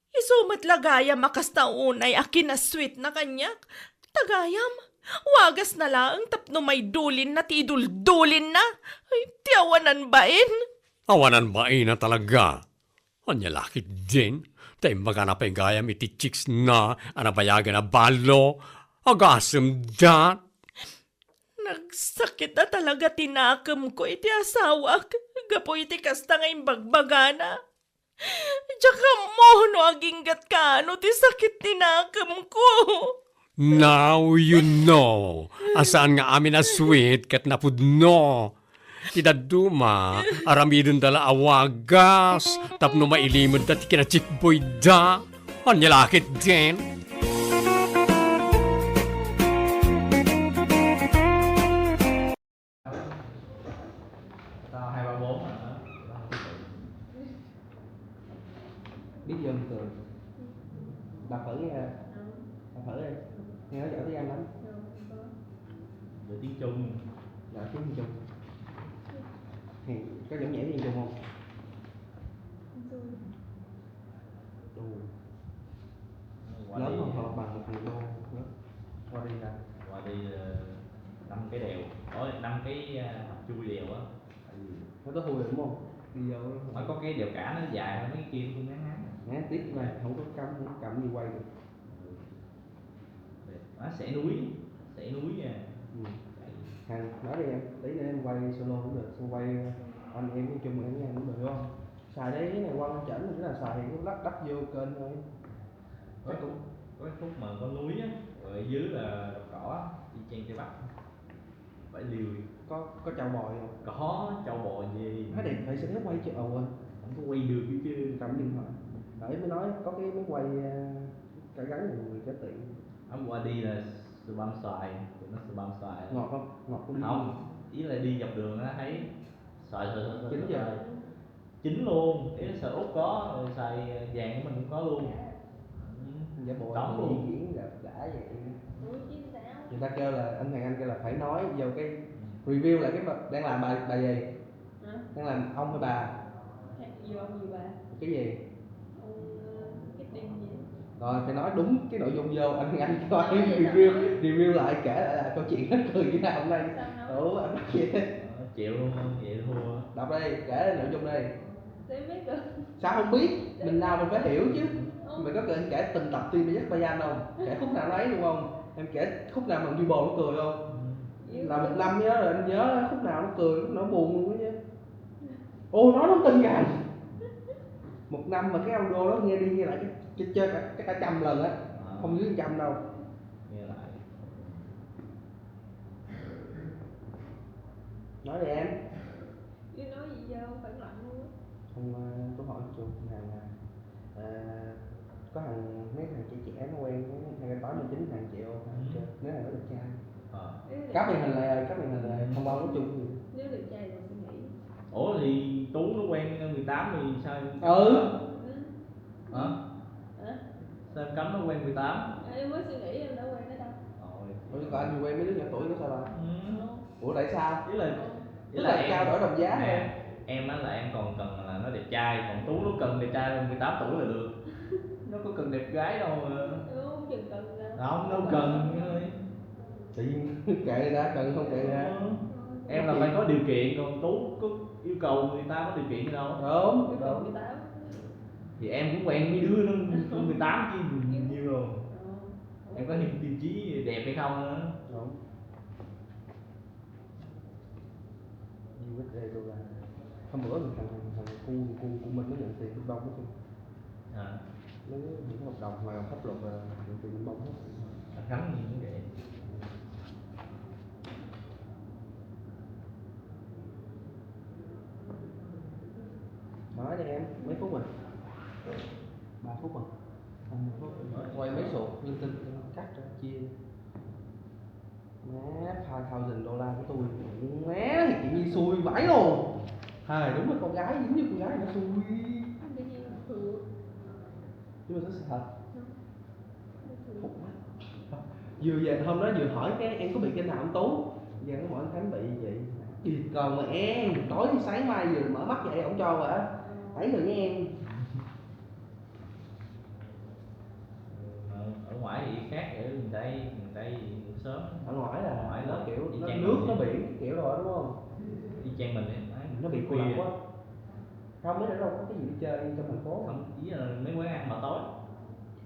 Isu met la gayam a kasta unay a kinasweetna kaniak. Ta gayam, wagasna laeng tapno maidulinna ti iduldulinna. Ay, ti awanan bain. Awanan bain a talaga. Ania la ketdin, ta imbagana pay gayam iti chicksna a nabayagan a balo. Agasemda. Nagsakit a talaga ti nakemko iti asawak gapu iti kasta nga imbagbagana. Diak ammo no aginggatkano ti sakit ti nakemko. Now you know a saan nga amin a sweet ket napudno. Ti dadduma, aramidenda la a wagas tapno mailimedda ti kinachikboyda. Ania la ketdin? Tao hai ba bốn hả? Biết vô bình thường. Bà Phượng nha. Bà Phượng ơi. Nghe nói giỏi tiếng Anh lắm. Giỏi tiếng Trung. Giỏi tiếng Trung. Thì có giỏi nhảy tiếng Trung không? Ồ. Qua đi. Lớn hơn hoặc bằng một người đô nữa. Qua đi hả? Qua đi, ờ, năm cái đèo. Ủa, năm cái, à, hầm chui đèo á. Ừ. Nó có hù được đúng không? Đi vô. Nó có cái đèo cả nó dài hơn mấy cái kia, nó cũng ngắn ngắn. Né tiếp này, không có cắm, không có cắm gì quay được. Ừ. Nó sẽ núi, sẽ núi nha. Ừ. Hàng nói đi em, tí nữa em quay solo cũng được, xong quay anh em nói chung là anh em cũng được đúng không? Xài đây cái này quăng chỉnh mình cái là xài thì cứ lắp đắp vô kênh thôi. Có, chắc cũng có cái khúc mà có núi á, rồi ở dưới là đồng cỏ á, y chang Tây Bắc. Bãi Liêu. Có, có châu bò gì không? Có châu bò gì? Nói điện thoại xin phép quay chứ, à quên. Không có quay được chứ. Cầm điện thoại. Đấy mới nói có cái máy quay, à, cả gắn vào người có tiện. Hôm qua đi là Sư băm xoài, tụi nó sư băm xoài. Ngọt không? Ngọt cũng Không, ý là đi dọc đường á, thấy xoài xoài xoài xoài. Chín xoài. giờ? Chín luôn, ý là xoài Úc có, rồi xoài vàng của mình cũng có luôn. Giả bộ Cấm mình luôn. Di chuyển là đã vậy. Người ta kêu là anh Hoàng Anh kêu là phải nói vô cái review lại cái bài- đang làm bài bài gì? Hả? Đang làm ông hay bà? Hẹn gì ông gì bà? Cái gì? Ông ờ, cái đinh gì? Rồi phải nói đúng cái nội dung vô, anh Hoàng Anh coi Nói vậy review sao? Review lại, kể lại là câu chuyện nó cười như thế nào hôm nay. Sao nói? Ủa anh nói gì? Ờ, chịu luôn, vậy thua. Đọc đây, kể nội dung đây. Tôi biết rồi. Sao không biết? Mình làm mình phải hiểu chứ. Mày có cần anh kể từng tập phim mày dắt ba gian không? Kể khúc nào nó ấy luôn không? Em kể khúc nào mà Duy Bồ nó cười không? Là một năm nhớ rồi, anh nhớ khúc nào nó cười, khúc nào nó buồn luôn á chứ. Ô, nói nó tin rằng một năm mà cái audio đó nghe đi nghe lại chắc, chắc, chắc cả trăm lần á. À. Không dưới trăm đâu. Nghe lại. Nói đi em. Chứ nói gì giờ không phản loạn luôn á. Không, ờ, tôi hỏi một chút, Hằng là ờ, có thằng mấy thằng trẻ trẻ nó quen với hai cái tám mươi chín thằng triệu hả? Ừ. Nếu thằng đó đẹp trai. Ờ. Nếu đẹp Cắt màn trai- hình lại, cắt màn hình lại, không bao nói chung gì. Nếu đẹp trai rồi suy nghĩ. Ủa thì Tú nó quen mười tám thì sao? Ừ. Ừ. Hả? Hả? Sao cấm nó quen mười tám? Em mới suy nghĩ em đã quen nó đâu. Ôi. Ủa, còn anh quen mấy đứa nhỏ tuổi nó sao đâu? Ừ. Ủa tại sao? Tức là Tức là trao đổi đồng giá nè, hả? Em á là em còn cần là nó đẹp trai, còn Tú nó cần đẹp trai mười tám tuổi là được. Nó có cần đẹp gái đâu mà. Đúng, chừng cần là Không, nó cần thôi. Tự nhiên kệ đã, cần không kệ đã. Ừ. Em là phải có điều kiện, còn Tú có yêu cầu người ta có điều kiện gì đâu. Đúng, Yêu cầu đúng. mười tám. Thì em cũng quen mấy đứa nó mười tám chứ nhiều rồi. Ờ. Em có những tiêu chí đẹp hay không nữa. Đúng. U S A đô la. Hôm bữa thằng thằng cu cu của mình nó nhận tiền Hồng Kông đó chứ. À, Nó những cái hợp đồng ngoài pháp luật là nhận tiền Hồng Kông hết. Anh Thắng gì cũng vậy. Nói đi em, mấy phút rồi? Ba phút rồi. Quay mấy số linh tinh cắt ra chia. Má, five thousand đô la của tôi. Má, thì kiểu như xui vãi luôn. Hài, đúng là con gái, giống như con gái nó xui. Tự nhiên thường Nhưng mà nó sự thật. Khủng quá. Vừa về hôm đó vừa hỏi cái em có bị cái nào không Tú? Giờ nó hỏi anh Khánh bị như vậy. Đi còn mà em, tối sáng mai vừa mở mắt dậy ông cho rồi á. Ấy rồi với em. Ở, ở ngoài thì khác, ở miền Tây, miền Tây thì ngủ sớm. Ở ngoài là Ngoài nó là kiểu y nó chang nước mình nó vậy. Biển cái kiểu rồi đúng không? Y chang mình vậy. Nó bị cô lập quá. Không, mới ở đâu có cái gì đi chơi trong thành phố mà. Không, ý là mấy quán ăn mà tối.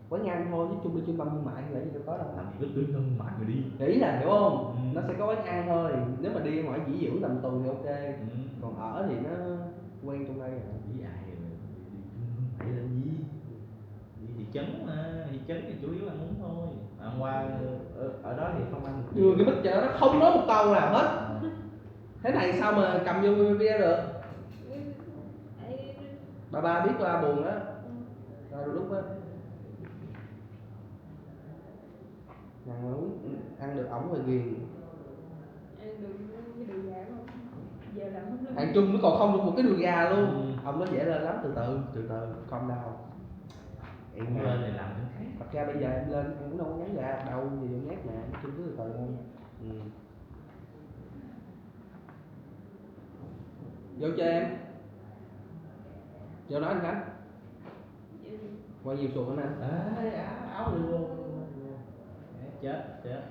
Quán ăn thôi chứ chung đi chung bằng thương mại thì là gì đâu có đâu. Làm gì có tuyến thương mại mà đi. Thì ý là hiểu không? Ừ. Nó sẽ có quán ăn thôi. Nếu mà đi ngoài nghỉ dưỡng tầm tuần thì ok. Ừ. Còn ở thì nó quen trong đây rồi. Đi ai rồi đi, đi thương mại làm gì? Đi thị trấn mà, thị trấn thì chủ yếu ăn uống thôi. Mà ăn qua ở, ở đó thì không ăn được Vừa nhiều. Cái bích chợ nó không nói một câu nào hết. Ờ. Thế này sao mà cầm vô video được? Ấy, Ba ba biết ba buồn á. Rồi lúc á. Thằng ăn được ổng rồi ghiền. Ăn được cái đường gà không? Giờ làm không Thằng Trung nó còn không được một cái đùi gà luôn. Ừ. Ông nói dễ lên lắm, từ từ, từ từ, calm down. Em Không mà lên thì làm cũng khác. Thật ra bây giờ em lên em cũng đâu có ngắn gà đâu, nhiều nhát mà, nói chung cứ từ từ thôi. Ừ. Vô cho em. Vô nói anh Khánh. Qua nhiều sổ anh. Ê, áo, áo luôn. Ê, chết, chết.